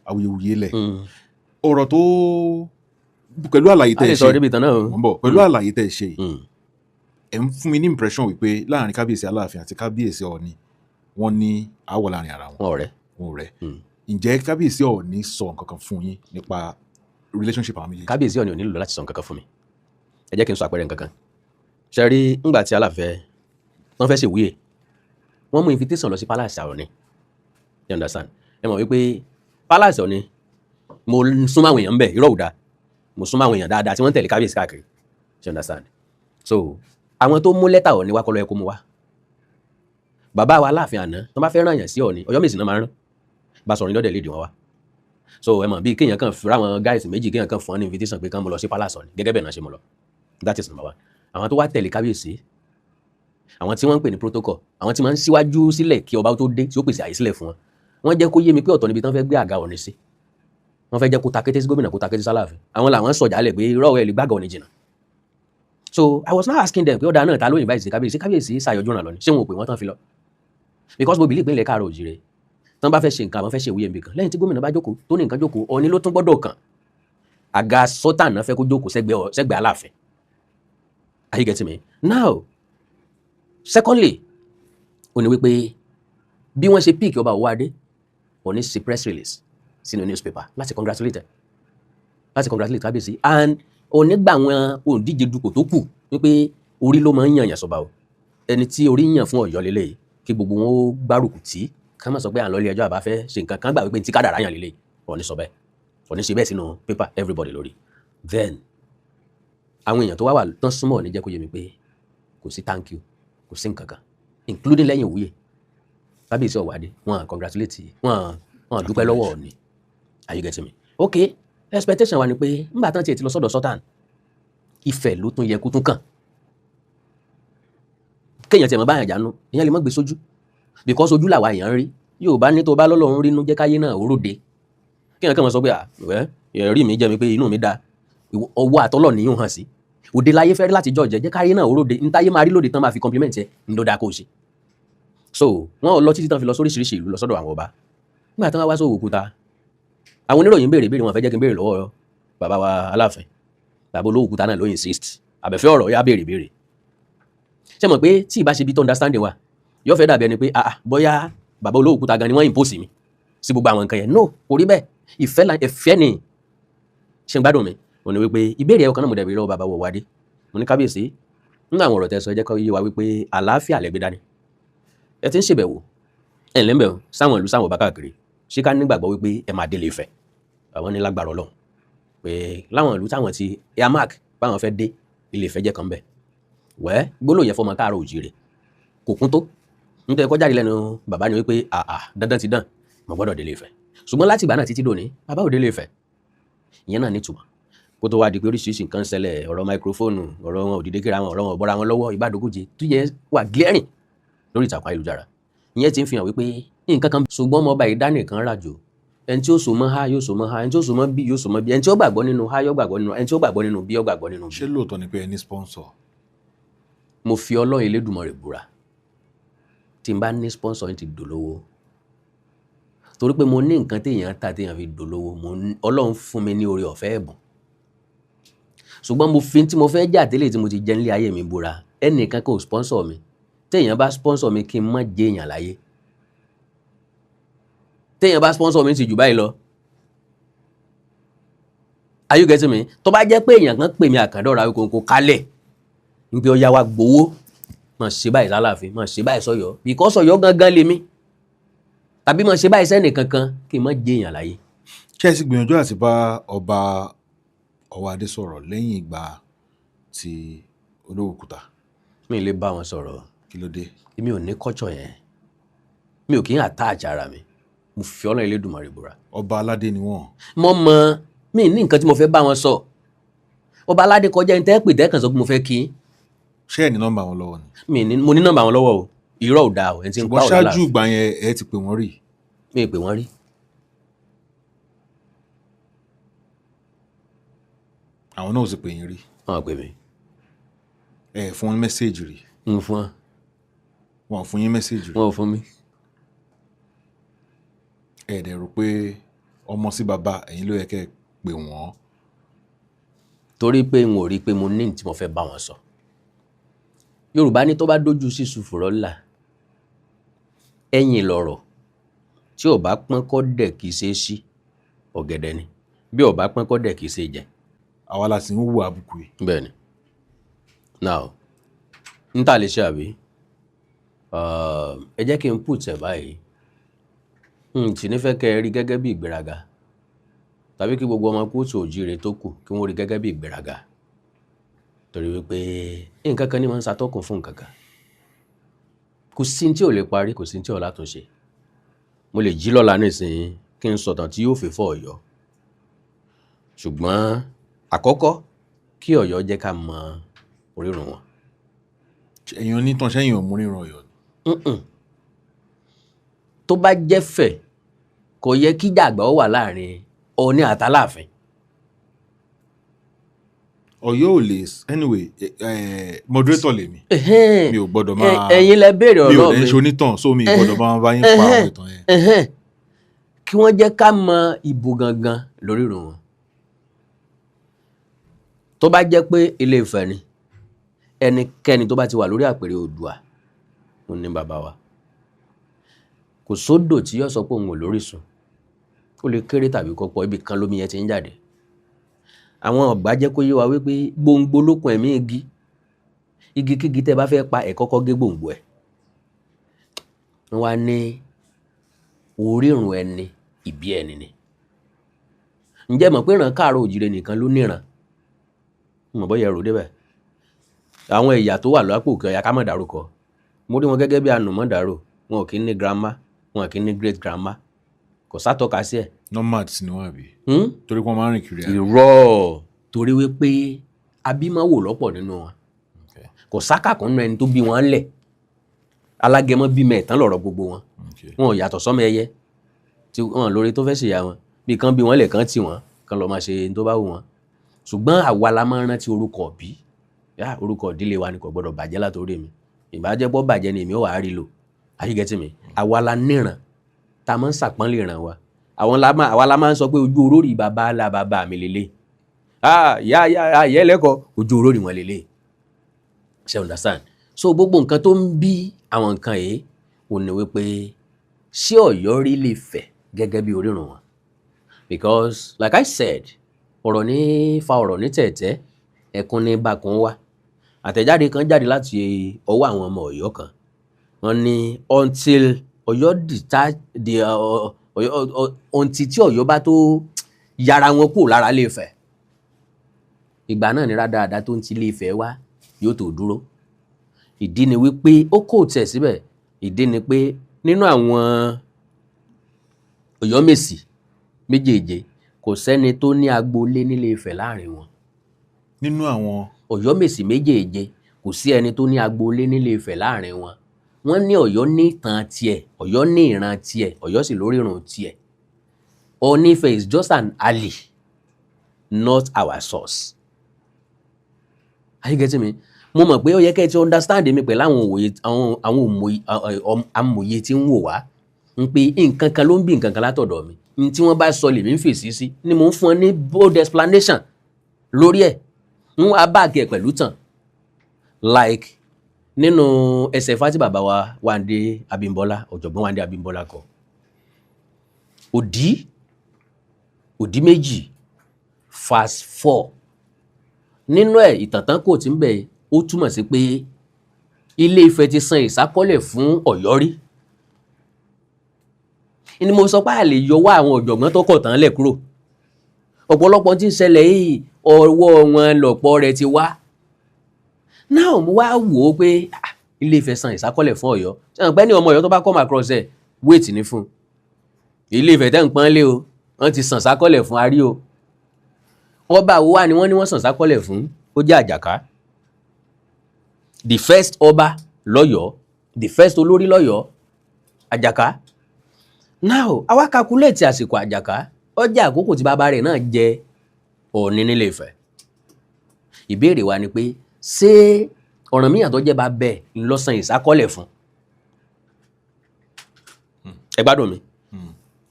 awuyewuye lẹ̀. Ọ̀rọ̀ tó pẹ̀lú àlàyé A tẹ́ lè ẹ sọ ṣe débi ìtàn náà o. Mo ń bọ̀. Pẹ̀lú àlàyé tẹ́ ẹ ṣe yìí, ẹ ń fún mi ní impression wípé láàrin kábíyèsí Aláàfin àti kábíyèsí Ọọ̀ni, wọ́n ní aáwọ̀ láàrin ara wọn. Wọn ọ̀rẹ́. Wọn ò rẹ́. Ǹjẹ́ kábíyèsí Ọọ̀ni sọ nǹkan kan fún yín nípa relationship àwọn méjèèjì? Kábíyèsí Ọọ̀ni ò nílò láti sọ nǹkan kan fún mi. Ẹ jẹ́ kí n sọ àpẹẹrẹ nǹkan kan. Ṣe rí ńgbà tí Aláàfin wọ́n fẹ́ ṣèwúyè, wọ́n mú invitation lọ sí palace Ọọ̀ni, you understand? Ẹ mọ̀ wípé palace Ọọ̀ni, mo súnmọ́ àwọn èèyàn ńbẹ̀, irọ́ ò dáa, mo súnmọ́ àwọn èèyàn dáadáa tí wọ́n ń tẹ̀lé kábíyèsí káàkiri, you understand? So àwọn tó mú lẹ́tà Ọọ̀ni wá kọ́ ló yẹ kó mú wá. Bàbá wa Aláàfin àná tó bá fẹ́ ràn yàn sí Ọọ̀ni, Ọ̀yọ́mèsì náà máa ń rán Basọ̀run lọ́dẹ̀ lédè wọn wá. So ẹ mọ̀ bí kéèyàn kàn fúra àwọn guys méjì, kéèyàn kàn fún ọ ní invitation pé kán mo lọ sí palace Ọọ̀ni, gẹ́gẹ́ bẹ́ẹ̀ náà ṣe mo lọ. That is number one. Àwọn tó wá tẹ̀lé kábíyèsí, àwọn tí wọ́n ń pè ní protocol, àwọn tí wọ́n ń síwájú sílẹ̀ kí ọba tó dé, tí ó pèsè àyè sílẹ̀ fún wọn, wọ́n jẹ́ kó yé mi pé ọ̀tọ̀ níbi tí wọ́n fẹ́ gbé àga Ọọ̀ni sí. Wọ́n fẹ́ jẹ́ kó ta kété sí gómìnà, kó ta kété sálàfin. Àwọn làwọn sọ̀jà lẹ̀ pé irọ́ ẹ̀ lè gbàgọ̀ ní jìnnà. So I was now asking them pé ọ̀dà náà, ta ló invite sí kábíyèsí? Kábíyèsí ṣàyọjú ràn lọ ni, ṣé wọn ò pè wọ́n tán fi lọ? Because mo believe pé ilẹ̀ káàárọ̀ òjìrè, tán bá fẹ́ ṣe nǹkan, àwọn fẹ́ ṣe ìwúyè nbìkan, lẹ́yìn tí gómìnà bá jókòó tó ní nǹkan jókòó, Ọọ̀ni ló tún gbọ́dọ̀ kàn. Àga sultan náà fẹ́ kó jókòó sẹ́gbẹ̀ẹ́ Aláàfin. Are you getting me now? Secondly, ó ní wípé bí wọ́n ṣe pick ọba Ọwọ́adé, Ọọ̀ni ṣe press release sínú newspaper láti congratulate ẹ̀, láti congratulate kábíyèsí, and Ọọ̀ni gbà àwọn òǹdíje dupò tó kù wípé orí ló máa ń yàn yàn sọba o, ẹni tí orí yàn fún Ọ̀yọ́ lélẹ́yìí, kí gbogbo wọn ó gbárùkù tí ká má sọ pé à ń lọ ilé ẹjọ́ àbá fẹ́ ṣe nǹkan kan, gbà wípé tí kádàrá yàn lélẹ́yìí. Ọọ̀ni sọ bẹ́ẹ̀, Ọọ̀ni ṣe bẹ́ẹ̀ sínú paper, everybody lórí. Then àwọn èèyàn tó wá wà tán súnmọ́ Ọọ̀ni jẹ́ kó yé mi pé kò sí thank you, kò sí nǹkan kan, including lẹ́yìn ìwúyè kábíyèsí Ọ̀wádé, wọn congratulate wọn, wọn dúpẹ́ lọ́wọ́ Ọọ̀ni. Are you getting me? Okay, expectation wa ni pé nígbà tán tiẹ̀ ti lọ sọ́dọ̀ sultan, Ifẹ̀ ló tún yẹ kó tún kàn. Kéèyàn tiẹ̀ mọ́ báyàn jánu, èèyàn lè má gbé sójú, because ojú làwa èèyàn ń rí. Yorùbá ní tó bá lọ́lọ́run rínú, jẹ́ káyé náà ó ròde. Kéèyàn kàn máa sọ pé, à wẹ́ ẹ̀rí mi jẹ́ mi pé inú mi da, ọwọ́ àtọ́lọ̀ nìyún hàn sí òde láyé fẹ́ rí láti jọ jẹ́ káyé náà ó ròde. Ntáyé máa rí lóde tán máa fi compliment ẹ ń ló dáa kó o ṣe. So wọ́n lọ títí tán fi lọ sóríṣiríṣi ìlú, lọ sọ́dọ̀ àwọn ọba. Nígbà tán wá sóò òkúta, àwọn oníròyìn béèrè béèrè, wọn fẹ́ jẹ́ kí n béèrè lọ́wọ́ bàbá wa Aláàfin. Bàbá olówó òkúta náà ló insist, àbẹ̀fẹ́ ọ̀rọ̀ yá béèrè béèrè. Ṣé mọ̀ pé tí ìbá ṣe bí tó understanding wa yóò fẹ́ dàbí ẹni pé, ah, bóyá bàbá olówó òkúta gan ni wọ́n impose mi sí gbogbo àwọn nǹkan yẹn. No, kò rí bẹ́ẹ̀. Ìfẹ́ la ìfẹ́ ni. Ṣe ń gbádùn mi? Ò ní wípé ìbéèrè ẹ̀yọ̀kan náà mo dẹ̀ béèrè lọ́wọ́ bàbá Wọ̀wádé. Mo ní, kábíyèsí, nínú àwọn ọ̀rọ̀ tẹ́ sọ, ẹ jẹ́ kó yé wa wípé àlàáfíà lẹ gbé dání, ẹ ti ń ṣèbẹ̀wò, ẹ̀ ǹlẹ́ ń bẹ̀ sáwọn ìlú, sáwọn ọba káàkiri. Ṣé ká nígbàgbọ́ wípé ẹ máa délé Ifẹ̀? Àwọn ní lágbára Ọlọ́run, pé láwọn ìlú táwọn ti earmark báwọn fẹ́ dé, Ilé Ifẹ̀ jẹ́ kan bẹ̀. Wẹ́ gbólóhùn yẹn fọmọ káàárọ̀ òjíire kò kún tó nítorí kọjá lẹ́nu bàbá ni wípé àà, dandan ti dán, mo gbọ́dọ̀ délé Ifẹ̀. Ṣùgbọ́n láti ìgbà náà títí dòní, bàbá ò délé Ifẹ̀. Ìyẹn náà nítumọ̀ kó tó wá di pé oríṣiríṣi nǹkan ń ṣẹlẹ̀, ọ̀rọ̀ máikrófóònù, ọ̀rọ̀ wọn ò dìde kíra wọn, ọ̀rọ̀ wọn ò bọ́ra wọn lọ́wọ́, ìbádógóje tó yẹ wà glaring lórí ìtàkùn ayélujára. Ìyẹn ti ń fi hàn wípé nǹkan kan. Ṣùgbọ́n ọmọ ọba ìdánìkan ràjò, ẹni tí ó so mọ́ a yóò so mọ́ a, ẹni tí ó so mọ́ b yóò so mọ́ b, ẹni tí ó gbàgbọ́ nínú a yóò gbàgbọ́ nínú, ẹni tí ó gbàgbọ́ nínú b yóò gbàgbọ́ nínú b. Ṣé lóòótọ́ ni pé ẹ ní sponsor? Mo fi Ọlọ́run Elédùmarè búra, tí n bá ní sponsor yín ti dòlówó, torí pé mo ní nǹkan téèyàn ta téèyàn fi dòlówó. Mo ní Ọlọ́run fún mi ní oore ọ̀fẹ́ ẹ̀bùn, ṣùgbọ́n mo fi tí mo fẹ́ jà tẹ́lẹ̀ tí mo ti jẹ nílé ayé mi búra, ẹnìkan kò sponsor mi. Téèyàn bá sponsor mi, kí n má jẹ èèyàn láyé. Téèyàn bá sponsor mi ti jù báyìí lọ. Are you getting me? Tó bá jẹ́ pé èèyàn kan pè mí, àkàndọ̀rọ̀ Awíkonko kálẹ̀ ń pé ọya wa gbowó, máa ṣe báyìí sálàáfin, máa ṣe báyìí sọ́yọ́, because Ọ̀yọ́ gangan lèmi, tàbí máa ṣe báyìí sẹ́nì kankan, kí n má jẹ èèyàn láyé. Ṣé ẹ sì gbìyànjú àti bá ọba Ọwọ́adé sọ̀rọ̀ lẹ́yìn ìgbà tí Olówókúta? Mi ì lè bá wọn sọ̀rọ̀. Kí ló dé? Èmi ò ní culture yẹn, mi ò kí ń attach ara mi. Mo fi Ọlọ́run Elédùmarè búra. Ọba aládé ni wọ́n. Mo mọ, mi ní nǹkan tí mo fẹ́ bá wọn sọ. Ọba aládé kọjá ẹni tẹ́ pè tẹ́ kàn sọ pé mo fẹ́ kí. Ṣé ẹ ní nọ́mbà wọn lọ́wọ́ ni? Mi ní, mo ní nọ́mbà wọn lọ́wọ́ o. Irọ́ ò dáa o, ẹni tí ń pa Ṣùgbọ́n ọ̀rọ̀ ṣáájú láàfin. ìgbà yẹn, ẹ ti pè wọ́n rí? Mi ì pè wọ́n rí. Àwọn náà ò sì pè yín rí? Wọn ò pè mí. Ẹ fún wọn message rí? N fún wọn. Wọn ò fún yín message rí? Wọn ò fún mi. Ẹ dẹ̀ rò pé ọmọ sí bàbá ẹ̀yin ló yẹ kẹ́ ẹ pè wọ́n? Torí pé n ò rí i pé mo ní ní tí mo fẹ́ bá wọn sọ. Yorùbá ní tó bá dójú sísun fùrọ̀ ńlá, ẹ̀yìn lọ̀rọ̀ tí ò bá pọ́n kọ́ dẹ̀ kì í ṣe é sí ọ̀gẹ̀dẹ̀ ni, bí ò bá pọ́n kọ́ dẹ̀ kì í ṣe é jẹ. Àwa la sì ń hùwà àbùkù yìí. Bẹ́ẹ̀ ni. Now, n ta lè ṣe àbí, ẹ jẹ́ kí n put ẹ̀ báyìí, n sì ní fẹ́ kẹ́ ẹ rí gẹ́gẹ́ bí ìgbéraga, tàbí kí gbogbo ọmọ kóòtù òjíire tó kù kí wọ́n rí gẹ́gẹ́ bí ìgbéraga, torí wípé nǹkan kan ní máa ń ṣàtọ́kùn fún nǹkan kan. Kò sí tí ò lè parí, kò sí tí ò látúnṣe. Mo lè jí lọ́la nísìnyí kí n sọ̀tàn tí yóò fi fọ́ Ọ̀yọ́, ṣùgbọ́n àkọ́kọ́ kí Ọ̀yọ́ jẹ́ ká mọ orírun wọn. Ẹ̀yin onítàn, sẹ́yìn ò mú ríran Ọ̀yọ́ ni? Mm-mm. Tó bá jẹ́ fẹ̀, kò yẹ kí jàgbá ó wà láàrin Ọọ̀ni àtàláàfin. Ọ̀yọ́ ò lè, anyway, moderator lèmi, mi ò gbọ́dọ̀ máa Ẹ̀yin lẹ béèrè mi ò ọ̀rọ̀ lè mi. ṣe onítàn, so mi ò gbọ́dọ̀ máa bá yín pa àwọn ìtàn yẹn. Kí wọ́n jẹ́ ká mọ ìbò gangan lórí ìrùn wọn. Tó bá jẹ́ pé Ilé Ifẹ̀ ni, ẹnikẹ́ni tó bá ti wà lórí àpèrè Oòduà, òun ní bàbá wa. Kò sódò tí yóò sọ pé òun ò lórísun. Ó lè kéré tàbí kó pọ̀, ibì kan lómi yẹn ti ń jáde. Àwọn ọ̀gbá jẹ́ kó yé wa wípé gbòǹgbò lókun ẹ̀mí igi. Igi kígi tẹ́ bá fẹ́ pa, ẹ̀ kọ́kọ́ gé gbòǹgbò ẹ̀. Wọ́n wá ní orírun ẹni ìbí ẹni ni. Ǹjẹ́ mọ̀ pé ìran káàárọ̀ òjìrè nìkan ló níran? Mọ̀ bọ́yá ẹrù débẹ̀. Àwọn ẹ̀yà tó wà lápò òkè ọya, ká má dárúkọ. Mo rí wọn gẹ́gẹ́ bí anùmọ̀dárò. Wọn ò kí ń ní grandma, wọn ò kí ń ní great grandma. Kò sátọ́ka sí ẹ̀. Nomads ni wọ́n, àbí? Hmm? Torí pé wọ́n máa ń rìn kiri, àbí? Irọ́, torí wípé abímọ wò lọ́pọ̀ nínú wọn. Kò sákàkùn nínú ẹni tó bí wọn lẹ̀. Alágẹmọ bímọ ẹ̀tàn lọ̀rọ̀ gbogbo wọn. Wọn ò yàtọ̀ sọ́mọ ẹyẹ tí wọn lórí tó fẹ́ ṣèyá wọn. Bí kan bí wọn lẹ̀, kán tì wọ́n, kán lọ́ọ́ máa ṣe ní tó bá wù wọ́n. Ṣùgbọ́n àwa la máa ń rántí orúkọ òbí. Yá, orúkọ ìdílé wa ni kò gbọdọ̀ bàjẹ́ látòrí mi. Ìbàjẹ́ pọ̀ bàjẹ́ ni èmi ò wá rí lò. Are you getting me? Àwa la níran tá a máa ń ṣàpọ́nlé ìran wa. Àwọn la máa, àwa la máa ń sọ pé ojú orórì bàbá ńlá bàbá mi lélẹ̀. Ah, ìyá ìyá ìyá ẹlẹ́kọ̀ọ́, ojú orórì wọn lélẹ̀. Ṣé understand? So gbogbo nǹkan tó ń bí àwọn nǹkan yìí ò ní wípé ṣé Ọ̀yọ́ rí lè fẹ̀ gẹ́gẹ́ bí orírun wọn? Because like I said, ọ̀rọ̀ ní fa ọ̀rọ̀ ní tẹ̀tẹ̀, ẹkún ní bákan wá. Àtẹ̀jáde kan jáde láti ọwọ́ àwọn ọmọ Ọ̀yọ́ kan. Wọ́n ní until Ọ̀yọ́ detach the Ọ̀yọ́, until tí Ọ̀yọ́ bá tó yára wọn kúrò lára Ilé Ifẹ̀, ìgbà náà ni rádaràda tó ń ti Ilé Ifẹ̀ wá yóò tó dúró. Ìdí ni wípé ó kò tẹ̀ síbẹ̀. Ìdí ni pé nínú àwọn Ọ̀yọ́mèsì méjèèje, kò sẹ́ni tó ní agboolé nílé Ifẹ̀ láàrin wọn. Nínú àwọn Ọ̀yọ́mèsì méjèèje, kò sí ẹni tó ní agboolé nílé Ifẹ̀ láàrin wọn. Wọ́n ní Ọ̀yọ́ ní ìtàn tiẹ̀, Ọ̀yọ́ ní ìran tiẹ̀, Ọ̀yọ́ sì lórírun tiẹ̀. Ọọ̀ni Ifẹ̀ is just an ally, not our source. Are you getting me? Mo mọ̀ pé ó yẹ kẹ́ ẹ ti understand mi pẹ̀lú àwọn òye, àwọn amòye tí ń wò wá ń pé nǹkan kan ló ń bí nǹkan kan látọ̀dọ̀ mi. N tí wọ́n bá sọ lèmi ń fèsì sí ni mò ń fún ọ ní bold explanation lórí ẹ̀, ń wá back ẹ̀ pẹ̀lú tàn, like nínú ẹsẹ̀ fati bàbá wa Wándé Abímbọ́lá, ọ̀jọ̀gbọ́n Wándé Abímbọ́lá kọ òdí òdí 2 verse 4. Nínú ẹ̀, ìtàn tán kò tí ń bẹ̀, ó túmọ̀ sí pé Ilé Ifẹ̀ ti san ìsákọ́lẹ̀ fún Ọ̀yọ́ rí. Ni mo sọ pé a lè yọwọ́ àwọn ọ̀jọ̀gbọ́n tó kọ̀ tán lẹ̀ kúrò. Ọ̀pọ̀lọpọ̀ tí ń ṣẹlẹ̀ yìí, ọwọ́ wọn lọ̀pọ̀ rẹ̀ ti wá. Náà mo wá wò ó pé, ah, Ilé Ifẹ̀ san ìsákọ́lẹ̀ fún Ọ̀yọ́. Ṣé àwọn pẹ́ ní ọmọ Ọ̀yọ́ tó bá come across ẹ̀, wait ní fún un. Ilé Ifẹ̀ tẹ́ ń pọ́n lé o, wọ́n ti san ìsákọ́lẹ̀ fún arí o. Ọba wo wá ni wọ́n ní wọ́n san ìsákọ́lẹ̀ fún? Ó jẹ́ Àjàká, the first ọba lọ́yọ̀ọ́, the first olórí lọ́yọ̀ọ́, Àjàká. Now, àwa calculate àsìkò Àjàká, ó jẹ́ àkókò tí bàbá rẹ̀ náà jẹ Ọọ̀ni nílé Ifẹ̀. Ìbéèrè wa ni pé, ṣé Ọ̀rànmíyàn tó jẹ́ bàbá ẹ̀ ń lọ san ìsákọ́lẹ̀ fún? Ẹ gbádùn mi.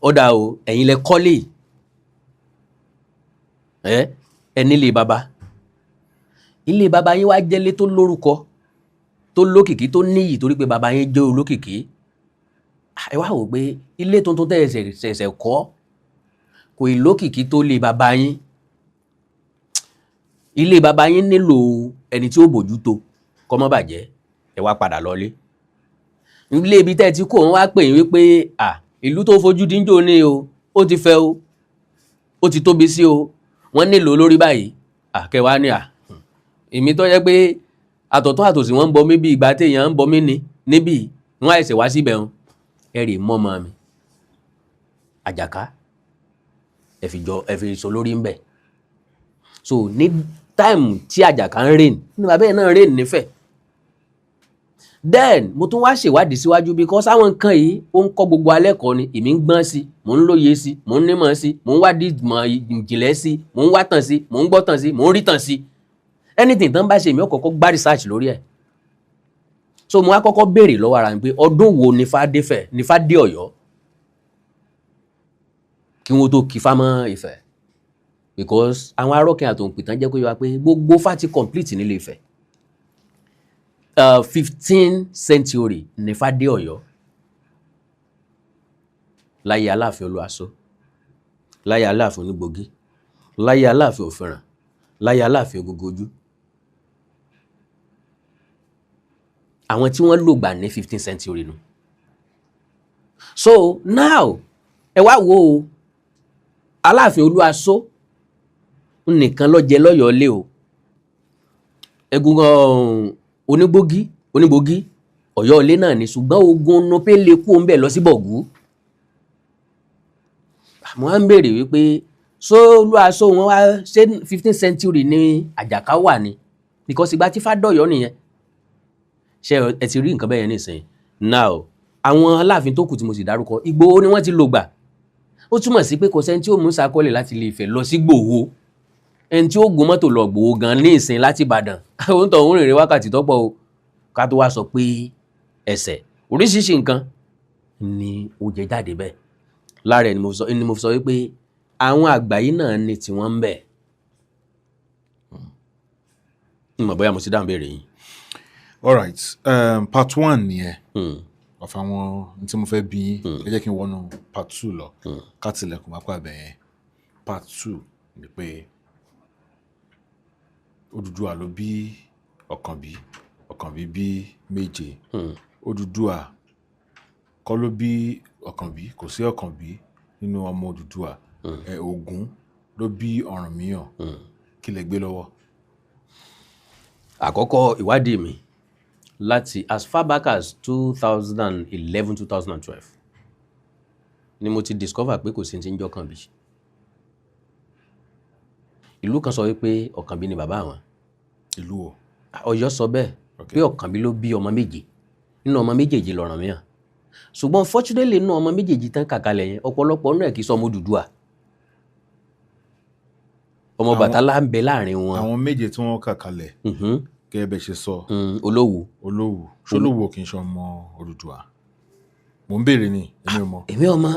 Ó dáa o, ẹ̀yin lẹ kọ́lé ẹ, ẹ nílé bàbá. Ilé bàbá yín wá jẹ́lé tó lórúkọ, tó lókìkí, tó níyì, torí pé bàbá yín jẹ́ olókìkí. Ẹ wá wò pé ilé tuntun tẹ́ ẹ ṣẹ̀ṣẹ̀ kọ́ kò ì lókìkí tó lé bàbá yín. Ilé bàbá yín nílò ẹni tí ó bójútó kó má bàjẹ́. Ẹ wá padà lọlé. Ilé ibi tẹ́ ẹ ti kó, wọn wá pè yín wípé, à, ìlú tó fojú díńjò ní o, ó ti fẹ̀ o, ó ti tóbi sí o, wọ́n nílò olórí báyìí. À, kẹwàá ní à èmi tó yẹ pé àtọ̀tún àtòsí wọ́n ń bọ mí bí ìgbà téèyàn ń bọ mí ní níbí, wọ́n àìsè wá síbẹ̀ wọn. Ẹ rè mọ́mọ́ mi Àjàká, ẹ fi jọ, ẹ fi sọ lórí ń bẹ̀. So ní time tí Àjàká ń reign ní, bàbá ẹ̀ náà reign nífẹ̀ẹ́. Then mo tún wá ṣèwádìí síwájú, because àwọn nǹkan yìí, ó ń kọ́ gbogbo alẹ́ kọ́ ni. Èmi ń gbọ́n sí, mò ń lóye sí, mò ń nímọ̀ sí, mò ń wádìí ìmọ̀ ìjìnlẹ̀ sí, mò ń wá tàn sí, mò ń gbọ́ tàn sí, mò ń rí tàn sí. Anything tán bá ṣe, èmi ò kọ́kọ́ gbá research lórí ẹ̀. So mo wá kọ́kọ́ béèrè lọ́wọ́ ara mi pé ọdún wo ni Ifá dé Ifẹ̀, ni Ifá dé Ọ̀yọ́, kí wọ́n tó kí Ifá mọ́ Ifẹ̀? Because àwọn arọ́kìn àtòǹpìtàn jẹ́ kó yé wa pé gbogbo Ifá ti complete nílé Ifẹ̀. 15th century ní Ifá dé Ọ̀yọ́, láyé Aláàfin Olúaṣọ, láyé Aláàfin Onígbògí, láyé Aláàfin Òfìràn, láyé Aláàfin Ògógójú. Àwọn tí wọ́n lò gbà ní 15th century nu. So now, ẹ wá wo o, Aláàfin Olúaṣọ nìkan ló jẹ lọ́yọ̀ọ́ lé o. Egungun Onígbògí, Onígbògí, Ọ̀yọ́ ilé náà ni, ṣùgbọ́n ogun Nupe lè kú òun bẹ́ẹ̀ lọ sí Bọ̀gú. Mo á ń béèrè wípé ṣó Olúaṣọ wọn wá ṣé 15th century ní Àjàká wà ní? Because ìgbà tí Fádọ̀yọ́ nìyẹn. Ṣé ẹ ti rí nǹkan bẹ́ẹ̀ yẹn nísìnyí? Now, àwọn Aláàfin tó kù tí mo sì dárúkọ, Ìgbòho ni wọ́n ti lò gbà. Ó túmọ̀ sí pé kò sẹ́ni tí ó mú sàkọlẹ̀ láti Ilé Ifẹ̀ lọ sí Ìgbòho. Ẹni tí ó gun mọ́tò lọ Ìgbòho gan ní ìsìn láti Ìbàdàn, ó ń tọ̀ ń rìnrìn wákàtí tọ́pọ̀ o, ká tó wá sọ pé ẹsẹ̀. Oríṣiríṣi nǹkan ni ó jẹ jáde bẹ́ẹ̀. Lára ẹ̀ ni mo sọ wípé àwọn àgbà yìí náà ní tiwọn ń bẹ. N mọ̀ bóyá mo ti dáhùn béèrè yín. All right, part one nìyẹn of àwọn tí mo fẹ́ bí yín. Ẹ jẹ́ kí n wọnú part two lọ, ká tilẹ̀kùn pápá abẹ yẹn. Part two ni pé Odùduwà ló bí Ọ̀kànbí, Ọ̀kànbí bí méje. Odùduwà kọ́ ló bí Ọ̀kànbí, kò sí Ọ̀kànbí nínú ọmọ Odùduwà. Ẹ Ògún ló bí Ọ̀rànmíyàn. Kí lẹ gbé lọ́wọ́? Àkọ́kọ́ ìwádìí mi láti as far back as 2011, 2012 ni mo ti discover pé kò sí ti ń jọ́ Ọ̀kànbí. Ìlú kan sọ wípé Ọ̀kànbí ni bàbá àwọn. Ìlú wo? Ọ̀yọ́ sọ bẹ́ẹ̀ pé Ọ̀kànbí ló bí ọmọ méje, nínú ọmọ méjèèjì lọ̀rànmíyàn. Ṣùgbọ́n fortunately, nínú ọmọ méjèèjì tán kàkalẹ̀ yẹn, ọ̀pọ̀lọpọ̀ nínú ẹ̀ kì í sọ ọmọ Odùduwà. Ọmọ Bàtálá ń bẹ láàrin wọn. Àwọn méje tí wọ́n kà kalẹ̀, gẹ́gẹ́ bẹ́ẹ̀ ṣe sọ, Olówù. Olówù, ṣólówù kì í ṣe ọmọ Odùduwà? Mò ń béèrè ni, èmi ò mọ̀. Èmi ọmọ,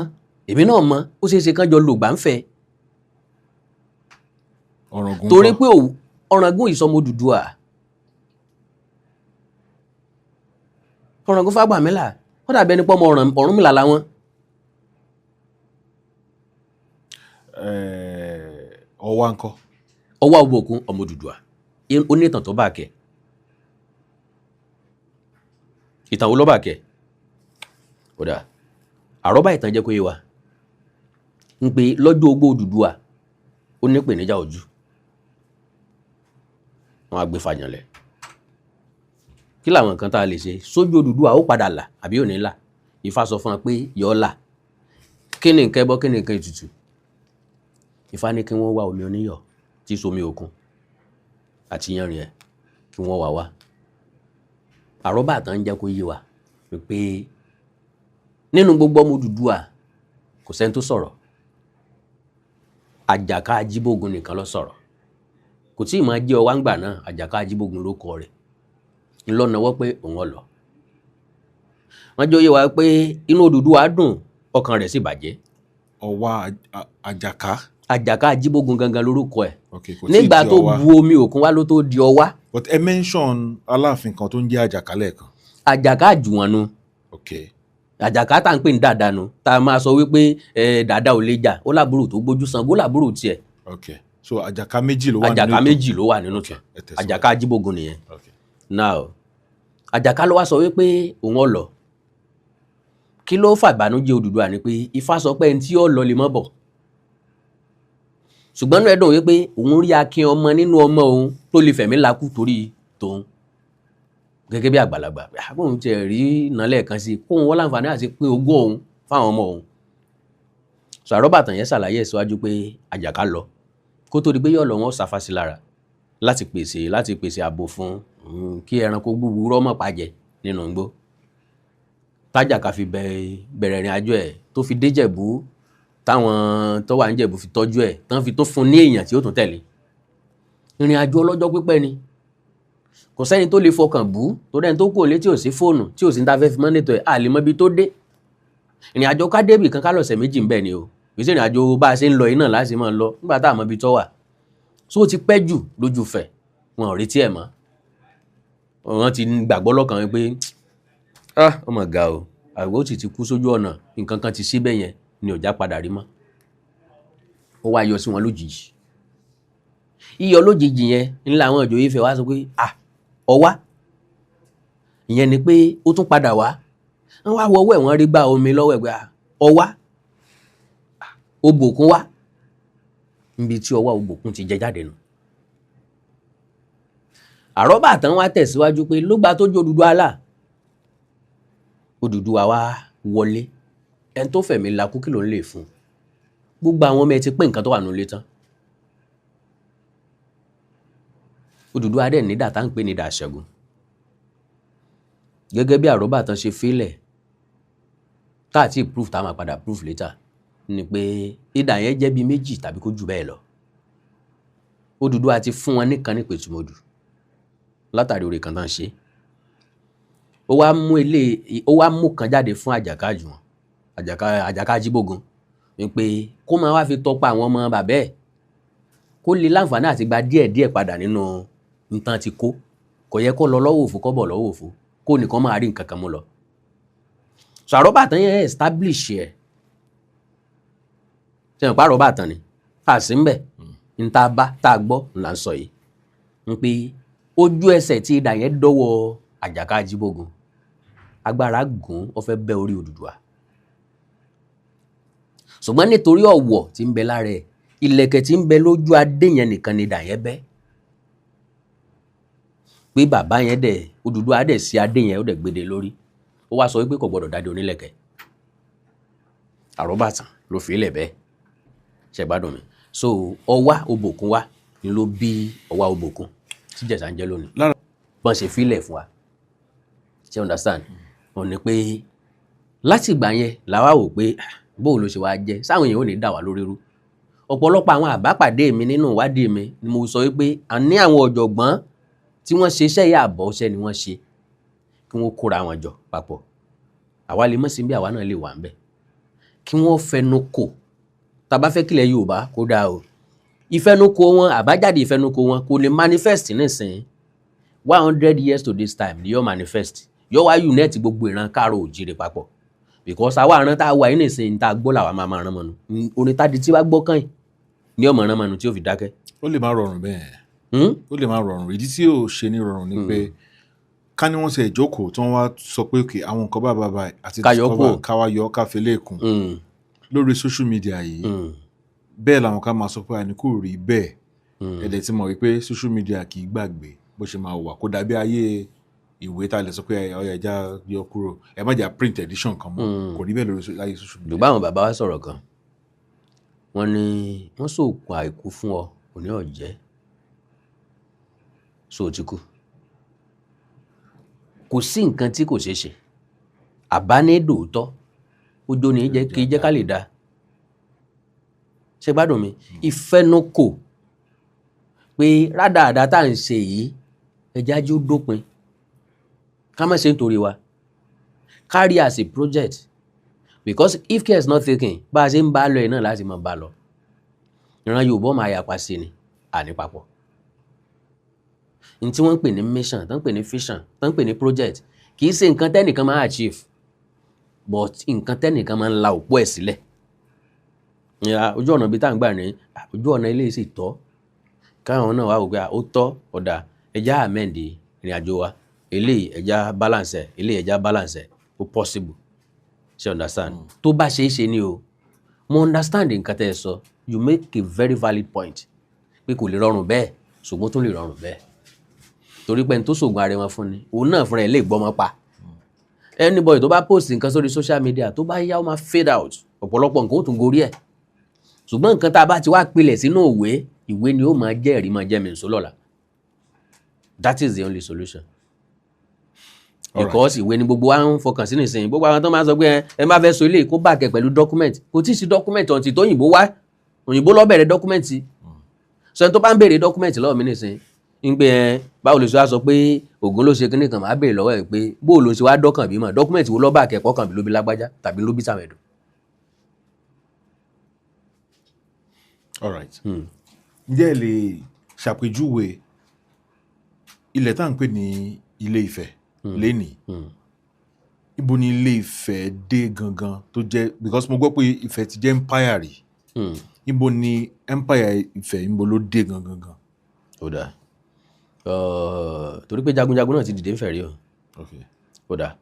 èmi náà mọ̀. Ó ṣeé ṣe kán jọ lògbà ń fẹ́. Ọ̀ràngún Torí ńkọ́? pé Ọ̀ràngún ìsọmọ Odùduwà. Ọ̀ràngún Fágbàmílà, wọ́n dàbí ẹni pọ́ ọmọ Ọ̀rúnmìlà làwọn. Ọwá ńkọ́? Ọwá Òbòkun, ọmọ Odùduwà. Ó ní ìtàn tó bá kẹ̀. Ìtàn wo ló bá kẹ̀? Ó dà, àrọ́bá ìtàn jẹ́ kó yé wa ń pé lọ́jọ́ ogbó Odùduwà, ó ní ìpèníjà ojú. Wọ́n á gbé fàyànlẹ̀. Kí làwọn nǹkan tá a lè ṣe sójú Odùduwà, ó padà là àbí ò ní là? Ifá sọ fún wa pé yọ là. Kí ni nǹkan ẹbọ, kí ni nǹkan ètùtù? Ifá ní kí wọ́n wá omi oníyọ̀ tí í somi òkun àti yanrìn ẹ̀, kí wọ́n wá wá. Àrọ́bá àtàn ń jẹ́ kó yé wa pé nínú gbogbo ọmọ Odùduwà, kò sẹ́ni tó sọ̀rọ̀. Àjàká Ajíbógun nìkan ló sọ̀rọ̀. Kò tí ì máa jẹ́ ọwá ńgbà náà. Àjàká Ajíbógun ló kọ rẹ̀ ńlọ́nàwọ́ pé òun ọ̀ lọ. Wọ́n jẹ́ ó yé wa pé inú Odùduwà dùn, ọkàn rẹ̀ sì bàjẹ́. Ọwá Àjàká. Àjàká Ajíbógun gangan lórúkọ ẹ̀. Ok, kò tí ì Nígbà di tó Ọwá. bu omi òkun wá ló tó di Ọwá. But ẹ mention Aláàfin kan tó ń jẹ́ Àjàká lẹ́ẹ̀kan. Àjàká Àjùwọ̀n. Ok. Àjàká tá à ń pè ní dàda nu, tá a máa sọ wípé ẹ dàda ò lè jà, ó lábúrò tó gbójú, Ṣàngó lábúrò tiẹ̀. Ok, so Àjàká méjì ló wà nínú Àjàká ìtàn. méjì ló wà nínú Ok, tàn. ẹ tẹ̀síwájú. Àjàká Ajíbógun nìyẹn. Ok. Now, Àjàká ló wá sọ wípé òun ò lọ. Kí ló fàbànújẹ́ Odùduwà ni pé Ifá sọ pé ẹni tí ó lọ lè mọ́ bọ̀, ṣùgbọ́n inú ẹ̀ dùn wípé òun rí akin ọmọ nínú ọmọ òun tó lè fẹ̀mí lakú torí tòun gẹ́gẹ́ bí àgbàlagbà, bóun tiẹ̀ rí ìnálẹ̀ kan sí, kóun wọ́n láǹfààní àti pín ogún òun fáwọn ọmọ òun. Sọ àrọ́bàtàn yẹn ṣàlàyé ẹ̀ síwájú pé Àjàká lọ, kó tó di pé yóò lọ, wọn ṣàfàsí lára láti pèsè ààbò fún kí ẹranko búburú ọmọ pàjẹ́. nínú igbó tájàká fi bẹ̀rẹ̀ ìrìn àjò ẹ̀ tó fi dé Jẹ̀bú, táwọn tó wà ní Jẹ̀bú fi tọ́jú ẹ̀ tán, fi tó fún ní èèyàn tí ó tún tẹ̀lé. Ìrìn àjò ọlọ́jọ́ pípẹ́ ni, kò sẹ́ni tó lè fọkàn bú torí ẹni tó kú òlé tí ò sí fóònù, tí ò sí ní ta fẹ́ fi monitor ẹ̀, a lè mọ ibi tó dé. Ìrìn àjò ká débì kan ká lọ̀sẹ̀ 2 ń bẹ̀ ni o, kì í ṣe ìrìn àjò bá a ṣe ń lọ yìí náà láti máa lọ nígbà tá a mọ ibi tó wà. So ó ti pẹ́ jù lójú fẹ̀, wọn ò retí ẹ̀ mọ́. Wọ́n ti gbàgbọ́ lọ́kàn wọn pé, ah, ọmọ ga o, àgbẹ̀ ó sì ti kú sójú ọ̀nà, nǹkan kan ti síbẹ̀ yẹn ni ọ̀já padà rí mọ́. Ó wá yọ sí wọn lójijì. Yíyọ lójijì yẹn ńlá àwọn ìjòyè Ifẹ̀ wá sọ pé, ah, ọwá ìyẹn ni pé ó tún padà wá. Wọ́n wá wọwọ́ ẹ̀, wọ́n rí gbá omi lọ́wọ́ ẹ̀ pé, ah, ọwá obòkun wá níbi tí ọwá obòkun ti jẹ jáde nù. Àrọ́bà tán wá tẹ̀síwájú pé lógbà tó jó Odùduwà là, Odùduwà wá wọlé, ẹni tó fẹ̀mí lakú kí ló ń lè fún gbogbo àwọn ọmọ ẹ ti pín nǹkan tó wà nílé tán. Odùduwà dẹ̀ nídà tá ń pè ní idà Ṣẹ́gun. Gẹ́gẹ́ bí àrọ́bà tán ṣe fílẹ̀ tá àti proof tá a máa padà proof later ni pé idà yẹn jẹ́ bíi 2 tàbí kó jù bẹ́ẹ̀ lọ. Odùduwà ti fún wọn nìkan ní Pẹ̀tùmọdù látàrí oore kan tán ṣe. Ó wá mú ilé, ó wá mú kan jáde fún Àjàká Àjùwọ̀n, Àjàká Ajíbógun, wípé kó máa wá fi tọpa àwọn ọmọ bàbá ẹ̀, kó lè láǹfààní àti gba díẹ̀ díẹ̀ padà nínú nǹkan tí kó. Kò yẹ kó lọ lọ́wọ́ òfo, kó bọ̀ lọ́wọ́ òfo, kó nìkan máa rí nǹkan kan mú lọ. So àrọ́bà tán yẹn establish ẹ̀. Ṣé ìpá àrọ́bà tán ni? A sì ń bẹ̀. N ta bá tá a gbọ́ là ń sọ yìí. Ń pé ojú ẹsẹ̀ tí idà yẹn dọ́wọ́ Àjàká Ajíbógun, agbára gùn, ó fẹ́ bẹ́ orí Odùduwà. Ṣùgbọ́n nítorí ọ̀wọ̀ tí ń bẹ lára ẹ̀, ìlẹ̀kẹ̀ tí ń bẹ lójú adé yẹn nìkan ni idà yẹn bẹ́. Pé bàbá yẹn dẹ̀, Odùduwà dẹ̀ sí adé yẹn, ó dẹ̀ gbede lórí. Ó wá sọ wípé kò gbọdọ̀ dádé onílẹ̀kẹ̀. Àrọ́bà tán ló fi ilẹ̀ bẹ́ẹ̀. Ṣé gbádùn mi? So ọwá obòkun wá ni ló bí ọwá obòkun tí Ìjẹ̀ṣà ń jẹ́ lónìí. Bọ́n ṣe fi ilẹ̀ fún wa. Ṣé you understand? Ó ní pé láti ìgbà yẹn làwa wò pé bóun ló ṣe wá jẹ́ sáwọn èèyàn ò ní dà wá lórí rú. Ọ̀pọ̀lọpọ̀ àwọn àbápàdé mi nínú ìwádìí mi ni mo sọ wípé a ní àwọn ọ̀jọ̀gbọ́n tí wọ́n ṣe iṣẹ́ ìyá àbọ̀ iṣẹ́ ni wọ́n ṣe kí wọ́n kóra wọn jọ papọ̀. Àwa lè mọ̀ sí bí àwa náà lè wà ń bẹ̀. Kí wọ́n fẹnu kò. Tá bá fẹ́ kílẹ̀ Yorùbá kó dáa o. Ìfẹnukò wọn, àbájáde ìfẹnukò wọn kò lè manifest nísìnyí. 100 years to this time ni yóò manifest. Yóò wá unite gbogbo ìran káàró òjìrè papọ̀. Because àwa ìran tá a wà yìí nísìnyí tá a gbọ́ làwa máa máa rán mọ́nu. Orin tá di tí wàá gbọ́ kàn yìí ni ọmọ rán mọ́nu tí ó fi dákẹ́. Ó lè má rọrùn bẹ́ẹ̀. Ó lè má rọrùn. Ìdí tí ò ṣe ní rọrùn ni pé ká ní wọ́n ṣe ìjókòó tí wọ́n wá sọ pé òkè àwọn nǹkan bá bá àti discover ká wá yọ ká fi léèkùn lórí social media yìí. Bẹ́ẹ̀ làwọn ká máa sọ pé àní kò rí bẹ́ẹ̀. Ẹ̀dẹ̀ ti mọ̀ wípé social media kì í gbàgbé bó ṣe máa wà, kó dàbí ayé ìwé tá a lè sọ pé ọyọ ẹja yọ kúrò, ẹ má jà print edition kan mọ́. Kò rí bẹ́ẹ̀ lórí láyé social media. Dùgbà àwọn bàbá wa sọ̀rọ̀ kan, wọ́n ní wọ́n sòkun àìkú fún ọ òní ọ̀jẹ́ so ti kú. Kò sí nǹkan tí kò ṣeé ṣe. Àbá ní dòótọ́, ojú ni jẹ́ kí jẹ́ ká lè da. Ṣé gbádùn mi? Ìfẹnukò pé rádàrádà tá à ń ṣe yìí, ẹja jí ó dópin. Ká má ṣe nítorí wa. Carry as a project. Because if care is not taken, bá a ṣe ń bá lọ ẹ̀ náà láti máa bá lọ. Ìran Yorùbá máa yapa sí ni, àní papọ̀. N tí wọ́n ń pè ní mission, tó ń pè ní vision, tó ń pè ní project, kì í ṣe nǹkan tẹ́nìkan máa achieve, but nǹkan tẹ́nìkan máa ń la òpó ẹ̀ sílẹ̀. Ojú ọ̀nà bí tá à ń gbà ní, ojú ọ̀nà ilé sì tọ́. Káwọn náà wá wò pé ó tọ́ ọ̀dà ẹja amend ìrìn àjò wa. Eléyìí ẹja balance ẹ̀, eléyìí ẹja balance ẹ̀, ó possible. Ṣé you understand? Tó bá ṣe é ṣe ni o. Mo understand nǹkan tẹ́ ẹ sọ. You make a very valid point. Pé kò lè rọrùn bẹ́ẹ̀, ṣùgbọ́n tó lè rọrùn bẹ́ẹ̀. Torí pé ẹni tó ṣògùn ara wọn fún ni, òun náà fúnra ẹ̀ lè gbọ́mọ pa. Anybody tó bá post nǹkan sórí social media tó bá yá ó máa fade out. Ọ̀pọ̀lọpọ̀ nǹkan ó tún gorí ẹ̀. Ṣùgbọ́n nǹkan tá a bá ti wá pilẹ̀ sínú òwe, ìwé ni ó máa jẹ́ ẹ̀rí, máa jẹ́ mi nsó lọ́la. That is the only solution. Because ìwé ni gbogbo wa ń fọkàn sí nísìnyí. Gbogbo àwọn tó máa ń sọ pé ẹ má fẹ́ sọ ilé kó back ẹ̀ pẹ̀lú document, kò tí ì sí document ọ̀ǹtì tó òyìnbó wá. Òyìnbó ló bẹ̀rẹ̀ document. Sọ ẹni tó bá ń béèrè document lọ́wọ́ mi nísìnyí ń pé ẹ báwo ló ṣe wá sọ pé Ògún ló ṣe kíní kan, máa béèrè lọ́wọ́ ẹ̀ pé bó ló ṣe wá dọ́kàn bímọ, document wo ló back ẹ̀ kọ́kàn bí ló bí lágbájá tàbí ló bí tàmẹ̀dù. All right. Ǹjẹ́ ẹ lè ṣàpèjúwe ilẹ̀ tá à ń pè ní Ilé Ifẹ̀ lénìí? Ibo ni Ilé Ifẹ̀ dé gangan tó jẹ́? Because mo gbọ́ pé Ifẹ̀ ti jẹ́ empire rí. Ibo ni empire Ifẹ̀, ibo ló dé gangan gan? Ó dáa, torí pé jagunjagun náà ti dìde ń fẹ̀ rí o. Ó dáa,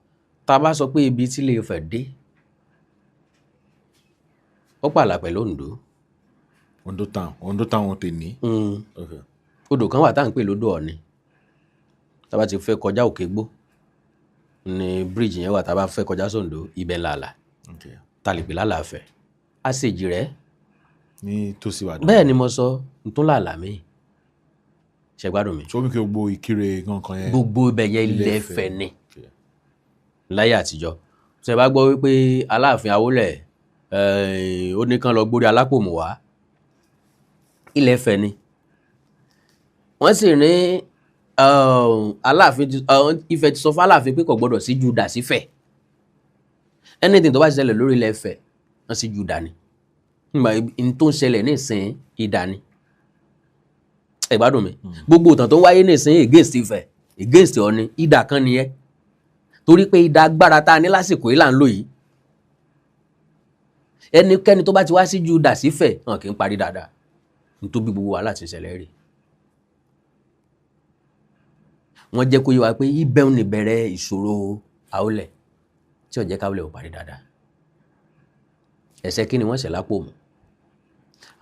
tá a bá sọ pé ibi tí Ilé Ifẹ̀ dé, ó pààlà pẹ̀lú Oǹdó. Ondo town, Ondo town tèní. Odò kan wà tá à ń pè lódò Ọ̀ọ̀ni. Tá a bá ti fẹ́ kọjá Òkègbó ní bíríìjì yẹn wà, tá a bá fẹ́ kọjá sóńdó, ibẹ̀ làlà tá a lè pè lálàáfẹ̀ àṣejì rẹ̀ Ní tòsí Ìbàdàn. Bẹ́ẹ̀ ni mo sọ ntún làlà mi ṣe gbádùn mi. Ṣé ó mi kí gbogbo Ìkirè gankan yẹn? Gbogbo ibẹ̀ yẹn Ilé Ilé Ifẹ̀. Ifẹ̀ ni láyé àtijọ́. Ṣe bá gbọ́ wípé Aláàfin Awólẹ̀ ó ní kán lọ gbórí Alápòmù wá, Ilé Ifẹ̀ ni wọ́n sì ní Aláàfin Ifẹ̀ ti sọ fún Aláàfin pé kò gbọ́dọ̀ sí Júdà sífẹ̀. Anything tó bá ṣẹlẹ̀ lórí Ilé Ifẹ̀, wọ́n sí Júdà ni. Nígbà n tó ń ṣẹlẹ̀ nísìn, ìdà ni. Ẹ gbádùn mi. Gbogbo ìtàn tó ń wáyé nísìn against Ifẹ̀, against Ọọ̀ni, ìdà kan nìyẹn, torí pé idà agbára tá a ní lásìkò yìí là ń lò yìí. Ẹnikẹ́ni tó bá ti wá sí Júdà sífẹ̀ hàn kì í parí dáadáa. Nítorí gbogbo wàhálà ti ń ṣẹlẹ̀ rí, wọ́n jẹ́ kó yé wa pé ibẹ̀ ń bẹ̀rẹ̀ ìṣòro Àwólẹ̀ tí ó jẹ́ káwólẹ̀ ò parí dáadáa. Ẹ̀ṣẹ̀ kí ni wọ́n ṣẹ̀ lápò mú?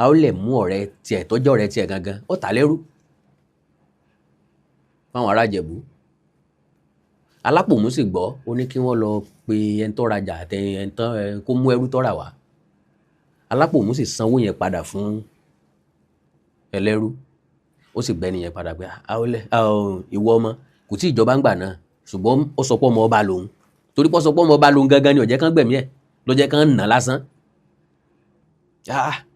Àwólẹ̀ mú ọ̀rẹ́ tiẹ̀ tọ́jọ́ ọ̀rẹ́ tiẹ̀ gangan, ó tà lẹ́rú fáwọn ará Ìjẹ̀bú. Alápòmù sì gbọ́, ó ní kí wọ́n lọ pe ẹni tó rajà àti ẹni tó kó mú ẹrú tó rà wá. Alápòmù sì sanwó yẹn padà fún ẹlẹ́rú, ó sì gbẹ́ni yẹn padà pé Àwólẹ̀ ìwọ ọmọ kò tí ìjọba ń gbà náà, ṣùgbọ́n ó sọ pé ọmọ ọba lòun. Torí pé ó sọ pé ọmọ ọba lòun gangan ni ó jẹ́ kán gbẹ̀mí ẹ̀, ló jẹ́ kán nà lásán.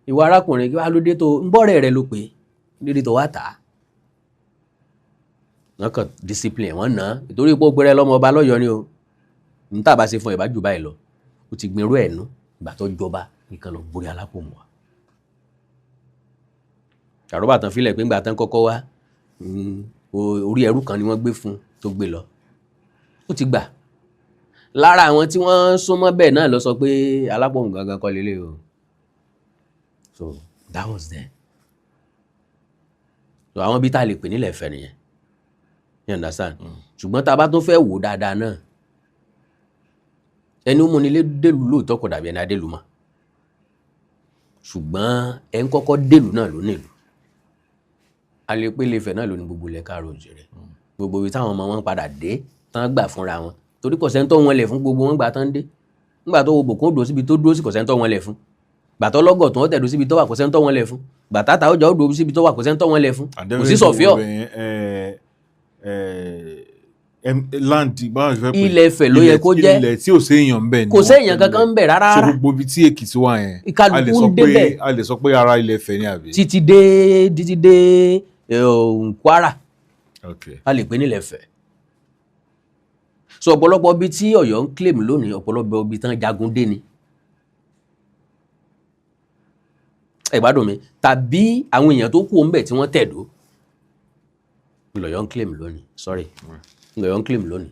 Ìwọ arákùnrin, kí wàá ló dé tó ń bọ́rẹ̀ rẹ ló pé lédè tó wá tà á? Wọ́n kàn discipline wọ́n nà á nítorí pé ó pẹ́rẹ́ lọ́mọ ọba lọ́yọ̀ọ́ ni o. N tá a bá ṣe fún ẹ̀ bá jù báyìí lọ, ó ti gbin irú ẹ̀ nú. Ìgbà tó jọba nìkan lọ borí Alápòmù wa. Àrọ́bà tán filẹ̀ pé ńgbà tán kọ́kọ́ wá, orí ẹrú kan ni wọ́n gbé fún tó gbé lọ, ó ti gbà. Lára àwọn tí wọ́n súnmọ́ bẹ́ẹ̀ náà lọ sọ pé Alápòmù gangan kọ́ lélẹ̀ o. So that was then. So àwọn bí tá a lè pè nílẹ̀ Ifẹ̀ nìyẹn, you understand? Ṣùgbọ́n tá a bá tún fẹ́ wò dáadáa náà, ẹni ó múni délùú lóòótọ́ kò dàbí ẹni adélùú mọ́, ṣùgbọ́n ẹ ń kọ́kọ́ délùú náà ló nílùú. A lè pé Ilé-Ifẹ̀ náà ló ní gbogbo ilẹ̀ káàró òjìrè, gbogbo ibi táwọn ọmọ wọn padà dé tán gbà fúnra wọn, torí kò sẹ́ńtọ́ wọn lẹ̀ fún gbogbo wọn gbà tán dé. Nígbà tó wo bòkún dúró síbi tó dúró sí, kò sẹ́ńtọ́ wọn lẹ̀ fún. Gbàtọ́ lọ́gọ̀ tó wọ́n tẹ̀dó síbi tó wà, kò sẹ́ńtọ́ wọn lẹ̀ fún. Gbàtà ọjà ó dúró síbi tó wà, kò sẹ́ńtọ́ wọn lẹ̀ fún. Kò sí sọ̀fíọ̀. Land báwo ṣe fẹ́ pè? Ilẹ̀ Ifẹ̀ ló yẹ kó jẹ́. Ilẹ̀ tí ò séèyàn ń bẹ̀ ni. Kò séèyàn kankan ń bẹ̀ rárá. So gbogbo ibi tí Èkìtì wà yẹn, Ìkálukú a lè sọ ń pé débẹ̀. A lè sọ pé ara Ilẹ̀ Ifẹ̀ ni, àbí? Títí dé Kwara. A lè pè nílẹ̀ Ifẹ̀. So ọ̀pọ̀lọpọ̀ ibi tí Ọ̀yọ́ ń claim lónìí, ọ̀pọ̀lọpọ̀ ibi tán jagun dé ni. Ẹ gbádùn mi. Tàbí àwọn èèyàn tó kú òǹbẹ̀ tí wọ́n tẹ̀dó lọ́yọ́ ń claim lónìí, sorry, lọ́yọ́ ń claim lónìí.